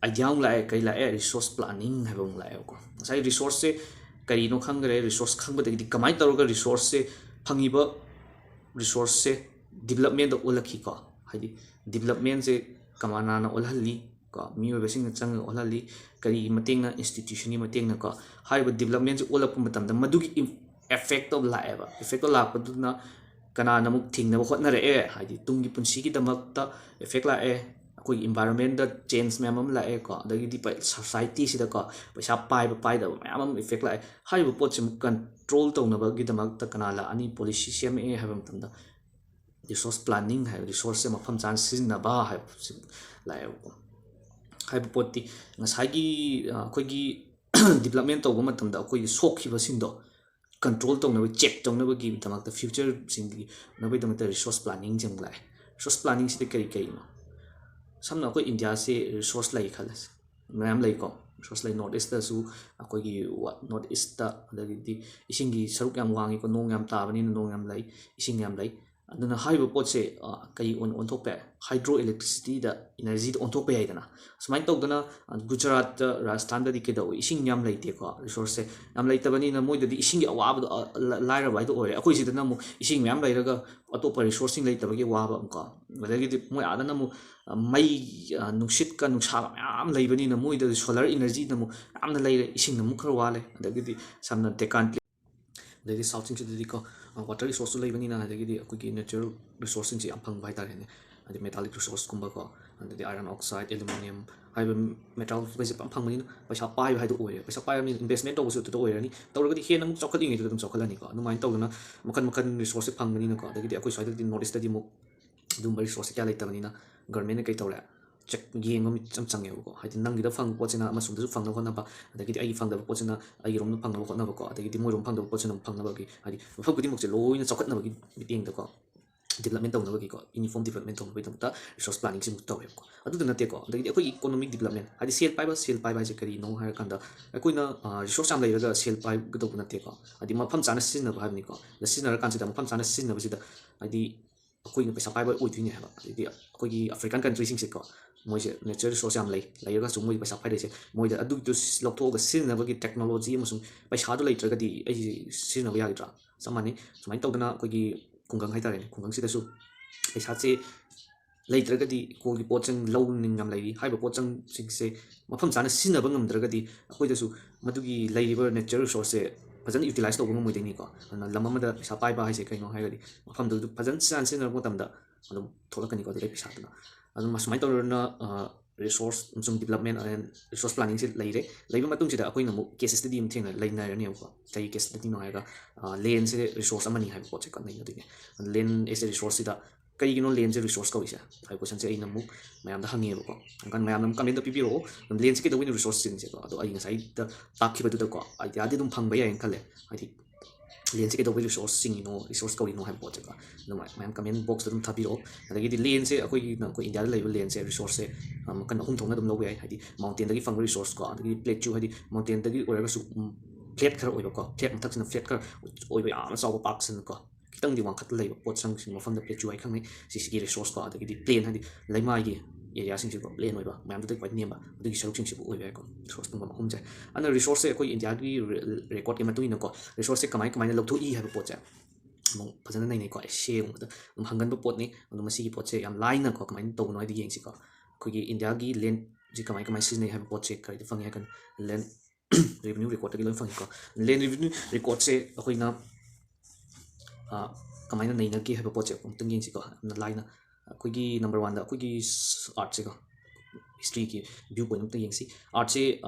idea ꯑꯃꯨꯛ ꯂꯥꯛꯑꯦ꯫ ꯀꯩ ꯂꯥꯛꯑꯦ? Resource planning ꯍꯥꯏꯕ ꯑꯃꯨꯛ ꯂꯥꯛꯑꯦꯕꯀꯣ꯫ ꯉꯁꯥꯏ resource ꯁꯦ ꯀꯔꯤꯅꯣ ꯈꯪꯈ꯭ꯔꯦ, resource ꯈꯪꯕꯗꯒꯤꯗꯤ ꯀꯃꯥꯏꯅ ꯇꯧꯔꯒ resource ꯁꯦ, ꯐꯪꯉꯤꯕ resource ꯁꯦ development ꯇ ꯑꯣꯜꯂꯛꯈꯤꯀꯣ꯫ ꯍꯥꯏꯗꯤ development ꯁꯦ ꯀꯅꯥꯅ ꯑꯣꯜꯍꯜꯂꯤ ꯀꯣ, ꯃꯤꯑꯣꯏꯕꯁꯤꯡꯅ ꯆꯪꯉꯒ ꯑꯣꯜꯍꯜꯂꯤ, ꯀꯔꯤꯒꯤ ꯃꯇꯦꯡꯅ? Institution ꯒꯤ ꯃꯇꯦꯡꯅꯀꯣ꯫ ꯍꯥꯏꯔꯤꯕ development ꯁꯦ ꯑꯣꯜꯂꯛꯄ ꯃꯇꯝꯗ ꯃꯗꯨꯒꯤ ꯏꯝ-, effect ꯇꯣ ꯂꯥꯛꯑꯦꯕ꯫ Effect ꯇꯣ ꯂꯥꯛꯄꯗꯨꯅ ꯀꯅꯥꯅ ꯑꯃꯨꯛ ꯊꯤꯡꯅꯕ ꯍꯣꯠꯅꯔꯛꯑꯦ? ꯍꯥꯏꯗꯤ ꯇꯨꯡꯒꯤ ꯄꯨꯟꯁꯤꯒꯤꯗꯃꯛꯇ effect ꯂꯥꯛꯑꯦ, ꯑꯩꯈꯣꯏꯒꯤ environment ꯇ change ꯃꯌꯥꯝ ꯑꯃ ꯂꯥꯛꯑꯦꯀꯣ, ꯑꯗꯒꯤꯗꯤ ꯄ-, society ꯁꯤꯗꯀꯣ ꯄꯩꯁꯥ ꯄꯥꯏꯕ ꯄꯥꯏꯗꯕ ꯃꯌꯥꯝ ꯑꯃ effect ꯂꯥꯛꯑꯦ꯫ ꯍꯥꯏꯔꯤꯕ ꯄꯣꯠꯁꯦ ꯑꯃꯨꯛ control ꯇꯧꯅꯕꯒꯤꯗꯃꯛꯇ ꯀꯅꯥ ꯂꯥꯛꯑꯅꯤ? Policy ꯁꯦꯝꯃꯛꯑꯦ ꯍꯥꯏꯕ ꯃꯇꯝꯗ resource planning ꯍꯥꯏꯕ, resource ꯁꯦ ꯃꯐꯝ ꯆꯥꯅ ꯁꯤꯖꯤꯟꯅꯕ ꯍꯥꯏꯕꯁꯤ ꯂꯥꯛꯑꯦꯕꯀꯣ꯫ ꯍꯥꯏꯕ ꯄꯣꯠꯇꯤ ꯉꯁꯥꯏꯒꯤ, ꯑ, ꯑꯩꯈꯣꯏꯒꯤ development ꯇꯧꯕ ꯃꯇꯝꯗ ꯑꯩꯈꯣꯏꯒꯤ ꯁꯣꯛꯈꯤꯕꯁꯤꯡꯗꯣ control ꯇꯧꯅꯕ, check ꯇꯧꯅꯕꯒꯤꯗꯃꯛꯇ, future ꯁꯤꯡꯒꯤ ꯅꯕꯒꯤꯗꯃꯛꯇ resource planning ꯁꯦ ꯑꯃꯨꯛ ꯂꯥꯛꯑꯦ꯫ Resource planning ꯁꯤꯗ ꯀꯔꯤ ꯀꯔꯤꯅꯣ? ꯁꯝꯅ ꯑꯩꯈꯣꯏ ꯏꯟꯗꯤꯌꯥꯁꯦ resource ꯂꯩ ꯈꯜꯂꯁꯦ, ꯃꯌꯥꯝ ꯂꯩꯀꯣ, resource ꯂꯩ꯫ North East ꯇꯁꯨ ꯑꯩꯈꯣꯏꯒꯤ ꯋꯥ-, North East ꯇ, ꯑꯗꯒꯤꯗꯤ ꯏꯁꯤꯡꯒꯤ ꯁꯔꯨꯛ ꯌꯥꯝ ꯋꯥꯡꯉꯤꯀꯣ, ꯅꯣꯡ ꯌꯥꯝ ꯇꯥꯕꯅꯤꯅ ꯅꯣꯡ ꯌꯥꯝ ꯂꯩ, ꯏꯁꯤꯡ ꯌꯥꯝ ꯂꯩ꯫ ꯑꯗꯨꯅ ꯍꯥꯏꯔꯤꯕ ꯄꯣꯠꯁꯦ, ꯑ, ꯀꯩ ꯑꯣꯏꯅ ꯑꯣꯟꯊꯣꯛꯄ ꯌꯥꯏ? ꯍꯥꯏꯗ꯭ꯔꯣ ꯏꯂꯦꯛꯇ꯭ꯔꯤꯁꯤꯇꯤꯗ, ꯏꯅꯔꯖꯤꯗ ꯑꯣꯟꯊꯣꯛꯄ ꯌꯥꯏꯗꯅ꯫ ꯁꯨꯃꯥꯏꯅ ꯇꯧꯗꯅ, ꯑ, ꯒꯨꯖꯔꯥꯠꯇ, ꯔꯥꯖꯁꯊꯥꯟꯗꯗꯤ ꯀꯩꯗꯧꯏ? ꯏꯁꯤꯡ ꯌꯥꯝ ꯂꯩꯇꯦꯀꯣ, ꯔꯤꯁꯣꯔꯁꯁꯦ ꯌꯥꯝ ꯂꯩꯇꯕꯅꯤꯅ ꯃꯣꯏꯗꯗꯤ ꯏꯁꯤꯡꯒꯤ ꯑꯋꯥꯕꯗꯣ, ꯑ, ꯂ-, ꯂꯥꯏꯔꯕ ꯍꯥꯏꯗꯣ ꯑꯣꯏꯔꯦ꯫ ꯑꯩꯈꯣꯏ ꯁꯤꯗꯅ ꯑꯃꯨꯛ ꯏꯁꯤꯡ ꯃꯌꯥꯝ ꯂꯩꯔꯒ ꯑꯇꯣꯞꯄ ꯔꯤꯁꯣꯔꯁꯁꯤꯡ ꯂꯩꯇꯕꯒꯤ ꯑꯋꯥꯕ ꯑꯃꯀꯣ, ꯑꯗꯒꯤꯗꯤ ꯃꯣꯏ ꯑꯥꯗꯅ ꯑꯃꯨꯛ, ꯑ, ꯃꯩ, ꯑ, ꯅꯨꯡꯁꯤꯠꯀ ꯅꯨꯡꯁꯥꯒ ꯃꯌꯥꯝ ꯂꯩꯕꯅꯤꯅ ꯃꯣꯏꯗꯗꯤ ꯁꯣꯂꯔ ꯏꯅꯔꯖꯤꯅ ꯑꯃꯨꯛ ꯌꯥꯝꯅ ꯂꯩꯔꯦ, ꯏꯁꯤꯡꯅ ꯑꯃꯨꯛ ꯈꯔ ꯋꯥꯠꯂꯦ꯫ ꯑꯗꯒꯤꯗꯤ ꯁꯝꯅ ꯗꯦꯀꯥꯟ ꯑꯗꯩꯗꯤ ꯁꯥꯎꯠꯁꯤꯡꯁꯤꯗꯗꯤꯀꯣ, ꯋꯥꯇꯔ ꯔꯤꯁꯣꯔꯁꯁꯨ ꯂꯩꯕꯅꯤꯅ, ꯑꯗꯒꯤꯗꯤ ꯑꯩꯈꯣꯏꯒꯤ ꯅꯦꯆꯔꯦꯜ ꯔꯤꯁꯣꯔꯁꯁꯤꯡꯁꯦ ꯌꯥꯝ ꯐꯪꯕ ꯍꯥꯏꯇꯥꯔꯦꯅꯦ꯫ ꯍꯥꯏꯗꯤ ꯃꯦꯇꯥꯂꯤꯛ ꯔꯤꯁꯣꯔꯁꯀꯨꯝꯕꯀꯣ, ꯑꯗꯩꯗꯤ ꯑꯥꯏꯔꯟ ꯑꯣꯛꯁꯥꯏꯠ, ꯑꯦꯂꯨꯃꯤꯅꯤꯌꯝ ꯍꯥꯏꯕ ꯃꯦꯇꯥꯜꯈꯩꯁꯦ ꯌꯥꯝ ꯐꯪꯕꯅꯤꯅ ꯄꯩꯁꯥ ꯄꯥꯏꯕ ꯍꯥꯏꯗꯣ ꯑꯣꯏꯔꯦ꯫ ꯄꯩꯁꯥ ꯄꯥꯏꯕꯅꯤꯅ ꯏꯟꯚꯦꯁꯃꯦꯟ ꯇꯧꯕꯁꯨ ꯑꯗꯨꯗ ꯑꯣꯏꯔꯅꯤ, ꯇꯧꯔꯒꯗꯤ ꯍꯦꯟꯅ ꯑꯃꯨꯛ ꯆꯥꯎꯈꯠꯂꯤꯉꯩꯗꯨꯗ ꯑꯗꯨꯝ ꯆꯥꯎꯈꯠꯂꯅꯤꯀꯣ꯫ ꯑꯗꯨꯃꯥꯏꯅ ꯇꯧꯗꯅ ꯃꯈꯟ ꯃꯈꯟ ꯔꯤꯁꯣꯔꯁꯁꯦ ꯐꯪꯕꯅꯤꯅꯀꯣ꯫ ꯑꯗꯒꯤꯗꯤ ꯑꯩꯈꯣꯏ ꯁ꯭ꯋꯥꯏꯗꯗꯤ ꯅꯣꯔꯠ ꯏꯁꯇꯗꯤ ꯑꯃꯨꯛ ꯑꯗꯨꯝꯕ ꯔꯤꯁꯣꯔꯁꯁꯦ ꯀꯌꯥ ꯂꯩꯇꯕꯅꯤꯅ ꯒꯔꯃꯦꯟꯅ ꯀꯩ ꯇꯧꯔꯦ, ꯆꯦꯛ ꯌꯦꯡꯕ ꯃꯤꯠ ꯌꯥꯝ ꯆꯪꯉꯦꯕꯀꯣ꯫ ꯍꯥꯏꯗꯤ ꯅꯪꯒꯤꯗ ꯐꯪꯕ ꯄꯣꯠꯁꯤꯅ ꯑꯃꯁꯣꯝꯗꯁꯨ ꯐꯪꯅꯕ ꯍꯣꯠꯅꯕ, ꯑꯗꯒꯤꯗꯤ ꯑꯩꯒꯤ ꯐꯪꯗꯕ ꯄꯣꯠꯁꯤꯅ ꯑꯩꯒꯤꯔꯣꯝꯗ ꯐꯪꯅꯕ ꯍꯣꯠꯅꯕꯀꯣ, ꯑꯗꯒꯤꯗꯤ ꯃꯣꯏꯔꯣꯝ ꯐꯪꯗꯕ ꯄꯣꯠꯁꯤꯅ ꯑꯃꯨꯛ ꯐꯪꯅꯕꯒꯤ, ꯍꯥꯏꯗꯤ ꯃꯐꯝ ꯈꯨꯗꯤꯡꯃꯛꯁꯦ ꯂꯣꯏꯅ ꯆꯥꯎꯈꯠꯅꯕꯒꯤ ꯃꯤꯠꯌꯦꯡꯗꯀꯣ, ꯗꯤꯕꯂꯞꯃꯦꯟ ꯇꯧꯅꯕꯒꯤꯀꯣ, ꯌꯨꯅꯤꯐꯣꯔꯝ ꯗꯤꯕꯂꯞꯃꯦꯟ ꯇꯧꯅꯕꯒꯤꯗꯃꯛꯇ ꯔꯤꯁꯣꯔꯁ ꯄ꯭ꯂꯥꯅꯤꯡꯁꯤꯃꯨꯛ ꯇꯧꯋꯦꯕꯀꯣ꯫ ꯑꯗꯨꯗ ꯅꯠꯇꯦꯀꯣ, ꯑꯗꯒꯤꯗꯤ ꯑꯩꯈꯣꯏꯒꯤ ꯏꯀꯣꯅꯣꯃꯤꯛ ꯗꯤꯕꯂꯞꯃꯦꯟ, ꯍꯥꯏꯗꯤ ꯁꯦꯜ ꯄꯥꯏꯕ, ꯁꯦꯜ ꯄꯥꯏꯕ ꯍꯥꯏꯁꯦ ꯀꯔꯤꯅꯣ ꯍꯥꯏꯔꯀꯥꯟꯗ, ꯑꯩꯈꯣꯏꯅ, ꯑ, ꯔꯤꯁꯣꯔꯁ ꯌꯥꯝ ꯂꯩꯔꯒ ꯁꯦꯜ ꯄꯥꯏꯒꯗꯧꯕ ꯅꯠꯇꯦꯀꯣ, ꯍꯥꯏꯗꯤ ꯃꯐꯝ ꯆꯥꯅ ꯁꯤꯖꯤꯟꯅꯕ ꯍꯥꯏꯕꯅꯤꯀꯣ꯫ ꯑꯗ ꯁꯤꯖꯤꯟꯅꯔꯀꯥꯟꯁꯤꯗ ꯃꯐꯝ ꯆꯥꯅ ꯁꯤꯖꯤꯟꯅꯕꯁꯤꯗ, ꯍꯥꯏꯗꯤ ꯑꯩꯈꯣꯏꯅ ꯄꯩꯁꯥ ꯄꯥꯏꯕ ꯑꯣꯏꯗꯣꯏꯅꯦ ꯍꯥꯏꯕ꯫ ꯍꯥꯏꯗꯤ ꯑꯩꯈꯣꯏꯒꯤ ꯑꯐ꯭ꯔꯤꯀꯥꯟ ꯀꯟꯇ꯭ꯔꯤꯁꯤꯡꯁꯦꯀꯣ, ꯃꯣꯏꯁꯦ ꯅꯦꯆꯔꯦꯜ ꯔꯤꯁꯣꯔꯁ ꯌꯥꯝ ꯂꯩ, ꯂꯩꯔꯒꯁꯨ ꯃꯣꯏ ꯄꯩꯁꯥ ꯄꯥꯏꯔꯛꯏꯁꯦ, ꯃꯣꯏꯗ ꯑꯗꯨꯒꯤꯗꯨ ꯂꯧꯊꯣꯛꯑꯒ ꯁꯤꯖꯤꯟꯅꯕꯒꯤ ꯇꯦꯛꯅꯣꯂꯣꯖꯤ ꯑꯃꯁꯨꯡ ꯄꯩꯁꯥꯗꯣ ꯂꯩꯇ꯭ꯔꯒꯗꯤ ꯑꯩꯁꯦ ꯁꯤꯖꯤꯟꯅꯕ ꯌꯥꯒꯗ꯭ꯔꯥ? ꯆꯞ ꯃꯥꯟꯅꯩ꯫ ꯁꯨꯃꯥꯏꯅ ꯇꯧꯗꯅ ꯑꯩꯈꯣꯏꯒꯤ ꯈꯨꯡꯒꯪ ꯍꯥꯏꯇꯥꯔꯦꯅꯦ, ꯈꯨꯡꯒꯪꯁꯤꯗꯁꯨ ꯄꯩꯁꯥꯁꯦ ꯂꯩꯇ꯭ꯔꯒꯗꯤ ꯀꯣꯜꯒꯤ ꯄꯣꯠꯆꯪ, ꯂꯧ ꯅꯨꯡ ꯌꯥꯝ ꯂꯩꯔꯤ, ꯍꯥꯏꯔꯤꯕ ꯄꯣꯠꯆꯪꯁꯤꯡꯁꯦ ꯃꯐꯝ ꯆꯥꯅ ꯁꯤꯖꯤꯟꯅꯕ ꯉꯝꯗ꯭ꯔꯒꯗꯤ ꯑꯩꯈꯣꯏꯗꯁꯨ ꯃꯗꯨꯒꯤ ꯂꯩꯔꯤꯕ ꯅꯦꯆꯔ ꯔꯤꯁꯣꯔꯁꯁꯦ ꯐꯖꯅ ꯌꯨꯇꯤꯂꯥꯏꯁ ꯇꯧꯕ ꯉꯝꯃꯣꯏꯗꯣꯏꯅꯤꯀꯣ꯫ ꯑꯗꯨꯅ ꯂꯝ ꯑꯃꯗ ꯄꯩꯁꯥ ꯄꯥꯏꯕ ꯍꯥꯏꯁꯦ ꯀꯩꯅꯣ ꯍꯥꯏꯔꯒꯗꯤ ꯃꯐꯝꯗꯨꯗ ꯐꯖꯅ ꯆꯥꯅ ꯁꯤꯖꯤꯟꯅꯔꯛꯄ ꯃꯇꯝꯗ ꯑꯗꯨꯝ ꯊꯣꯛꯂꯛꯀꯅꯤꯀꯣ ꯑꯗꯨꯗꯩ ꯄꯩꯁꯥꯗꯨꯅ꯫ ꯑꯗꯨꯝ ꯑꯁꯨꯃꯥꯏꯅ ꯇꯧꯗꯅ, ꯑ, ꯔꯤꯁꯣꯔꯁ ꯑꯃꯁꯨꯡ ꯗꯤꯕꯂꯞꯃꯦꯟ ꯑꯦꯟ ꯔꯤꯁꯣꯔꯁ ꯄ꯭ꯂꯥꯅꯤꯡꯁꯦ ꯂꯩꯔꯦ꯫ ꯂꯩꯕ ꯃꯇꯨꯡꯁꯤꯗ ꯑꯩꯈꯣꯏꯅ ꯑꯃꯨꯛ ꯀꯦꯁ ꯁ꯭ꯇꯗꯤ ꯑꯃꯨꯛ ꯊꯦꯡꯅ ꯂꯩꯅꯔꯅꯦꯕꯀꯣ꯫ ꯀꯔꯤ ꯀꯦꯁ ꯁ꯭ꯇꯗꯤꯅꯣ ꯍꯥꯏꯔꯒ, ꯑ, ꯂꯦꯟꯁꯦ ꯔꯤꯁꯣꯔꯁ ꯑꯃꯅꯤ ꯍꯥꯏꯕ ꯄꯣꯠꯁꯦ ꯀꯣ ꯅꯩꯅꯗꯣꯏꯅꯦ꯫ ꯂꯦꯟ ꯑꯦꯁ ꯑꯦ ꯔꯤꯁꯣꯔꯁꯁꯤꯗ ꯀꯩꯒꯤꯅꯣ ꯂꯦꯟꯁꯦ ꯔꯤꯁꯣꯔꯁ ꯀꯧꯔꯤꯁꯦ ꯍꯥꯏꯕ ꯀꯣꯏꯁꯟꯁꯦ ꯑꯩꯅ ꯑꯃꯨꯛ ꯃꯌꯥꯝꯗ ꯍꯪꯉꯦꯕꯀꯣ꯫ ꯍꯪꯀꯥꯟꯗ ꯃꯌꯥꯝꯅ ꯑꯃꯨꯛ ꯀꯃꯦꯟꯗ ꯄꯤꯕꯤꯔꯛꯑꯣ, ꯂꯦꯟꯁꯦ ꯀꯩꯗꯧꯕꯩꯅꯣ ꯔꯤꯁꯣꯔꯁ ꯆꯤꯡꯉꯤꯁꯦꯀꯣ? ꯑꯗꯣ ꯑꯩ ꯉꯁꯥꯏꯗ ꯇꯥꯛꯈꯤꯕꯗꯨꯗꯀꯣ ꯑꯥꯏꯗꯤꯌꯥꯗꯤ ꯑꯗꯨꯝ ꯐꯪꯕ ꯌꯥꯏꯅ ꯈꯜꯂꯦ꯫ ꯍꯥꯏꯗꯤ ꯂꯦꯟꯁꯦ ꯀꯩꯗꯧꯕꯩ ꯔꯤꯁꯣꯔꯁ ꯆꯤꯡꯉꯤꯅꯣ, ꯔꯤꯁꯣꯔꯁ ꯀꯧꯔꯤꯅꯣ ꯍꯥꯏꯕ ꯄꯣꯠꯁꯦꯀꯣ꯫ ꯑꯗꯨꯃꯥꯏꯅ ꯃꯌꯥꯝ ꯀꯃꯦꯟ ꯕꯣꯛꯁꯇ ꯑꯗꯨꯝ ꯊꯥꯕꯤꯔꯛꯑꯣ꯫ ꯑꯗꯒꯤꯗꯤ ꯂꯦꯟꯁꯦ ꯑꯩꯈꯣꯏꯒꯤꯅ, ꯑꯩꯈꯣꯏ ꯏꯟꯗꯤꯌꯥꯗ ꯂꯩꯕ ꯂꯦꯟꯁꯦ ꯔꯤꯁꯣꯔꯁꯁꯦ, ꯑ, ꯃꯈꯜ ꯑꯍꯨꯝ ꯊꯣꯛꯅ ꯑꯗꯨꯝ ꯂꯧꯕ ꯌꯥꯏ꯫ ꯍꯥꯏꯗꯤ ꯃꯥꯎꯟꯇꯦꯟꯗꯒꯤ ꯐꯪꯕ ꯔꯤꯁꯣꯔꯁꯀꯣ, ꯑꯗꯒꯤꯗꯤ ꯄ꯭ꯂꯦꯠꯁꯨ, ꯍꯥꯏꯗꯤ ꯃꯥꯎꯟꯇꯦꯟꯗꯒꯤ ꯑꯣꯏꯔꯒꯁꯨ, ꯎꯝ, ꯐ꯭ꯂꯦꯠ ꯈꯔ ꯑꯣꯏꯕꯀꯣ, ꯐ꯭ꯂꯦꯠ ꯃꯊꯛꯁꯤꯅ ꯐ꯭ꯂꯦꯠ ꯈꯔ ꯑꯣꯏꯕ ꯌꯥꯝꯅ ꯆꯥꯎꯕ ꯄꯥꯛꯁꯤꯅꯀꯣ꯫ ꯈꯤꯇꯪꯗꯤ ꯋꯥꯡꯈꯠꯇ ꯂꯩꯕ ꯄꯣꯠꯁꯪꯁꯤꯡ ꯃꯐꯝꯗ plateau ꯍꯥꯏ ꯈꯪꯅꯩ꯫ ꯁꯤꯁꯤꯒꯤ resource ꯀꯣ, ꯑꯗꯒꯤꯗꯤ plain ꯍꯥꯏꯗꯤ ꯂꯩꯃꯥꯏꯒꯤ areaꯁꯤꯡꯁꯤꯀꯣ, plain ꯑꯣꯏꯕ ꯃꯌꯥꯝꯗꯨꯗ ꯈ꯭ꯋꯥꯏ ꯅꯦꯝꯕ ꯑꯗꯨꯒꯤ ꯁꯔꯨꯛꯁꯤꯡꯁꯤꯕꯨ ꯑꯣꯏꯕ ꯌꯥꯏꯀꯣ꯫ Resource ꯄꯨꯝꯕ ꯑꯍꯨꯝꯁꯦ꯫ ꯑꯗꯨꯅ resourceꯁꯦ ꯑꯩꯈꯣꯏ ꯏꯟꯗꯤꯌꯥꯒꯤ recordꯀꯤ ꯃꯇꯨꯡ ꯏꯟꯅꯀꯣ, resourceꯁꯦ ꯀꯃꯥꯏ ꯀꯃꯥꯏꯅ ꯂꯧꯊꯣꯛꯏ ꯍꯥꯏꯕ ꯄꯣꯠꯁꯦ ꯑꯃꯨꯛ ꯐꯖꯅ ꯅꯩꯅꯩꯀꯣ꯫ Essayꯒꯨꯝꯕꯗ ꯑꯗꯨꯝ ꯍꯪꯒꯟꯕ ꯄꯣꯠꯅꯤ꯫ ꯑꯗꯣ ꯃꯁꯤꯒꯤ ꯄꯣꯠꯁꯦ ꯌꯥꯝ ꯂꯥꯏꯅꯀꯣ ꯀꯃꯥꯏꯅ ꯇꯧꯕꯅꯣ ꯍꯥꯏꯗꯤ ꯌꯦꯡꯁꯤꯀꯣ꯫ ꯑꯩꯈꯣꯏꯒꯤ ꯏꯟꯗꯤꯌꯥꯒꯤ landꯁꯤ ꯀꯃꯥꯏ ꯀꯃꯥꯏꯅ ꯁꯤꯖꯤꯟꯅꯩ ꯍꯥꯏꯕ ꯄꯣꯠꯁꯦ ꯀꯔꯤꯗ ꯐꯪꯉꯤ ꯍꯥꯏ ꯀꯥꯟꯗ land revenue recordꯇꯒꯤ ꯂꯣꯏ ꯐꯪꯉꯤꯀꯣ꯫ Land revenue recordꯁꯦ ꯑꯩꯈꯣꯏꯅ ꯀꯃꯥꯏꯅ ꯅꯩꯅꯒꯦ ꯍꯥꯏꯕ ꯄꯣꯠꯁꯦ ꯑꯃꯨꯛꯇꯪ ꯌꯦꯡꯁꯤꯀꯣ꯫ ꯌꯥꯝꯅ ꯂꯥꯏꯅ ꯑꯩꯈꯣꯏꯒꯤ number oneꯗ ꯑꯩꯈꯣꯏꯒꯤ earthꯁꯦꯀꯣ, historyꯒꯤ view point ꯑꯃꯇ ꯌꯦꯡꯁꯤ꯫ Earthꯁꯦ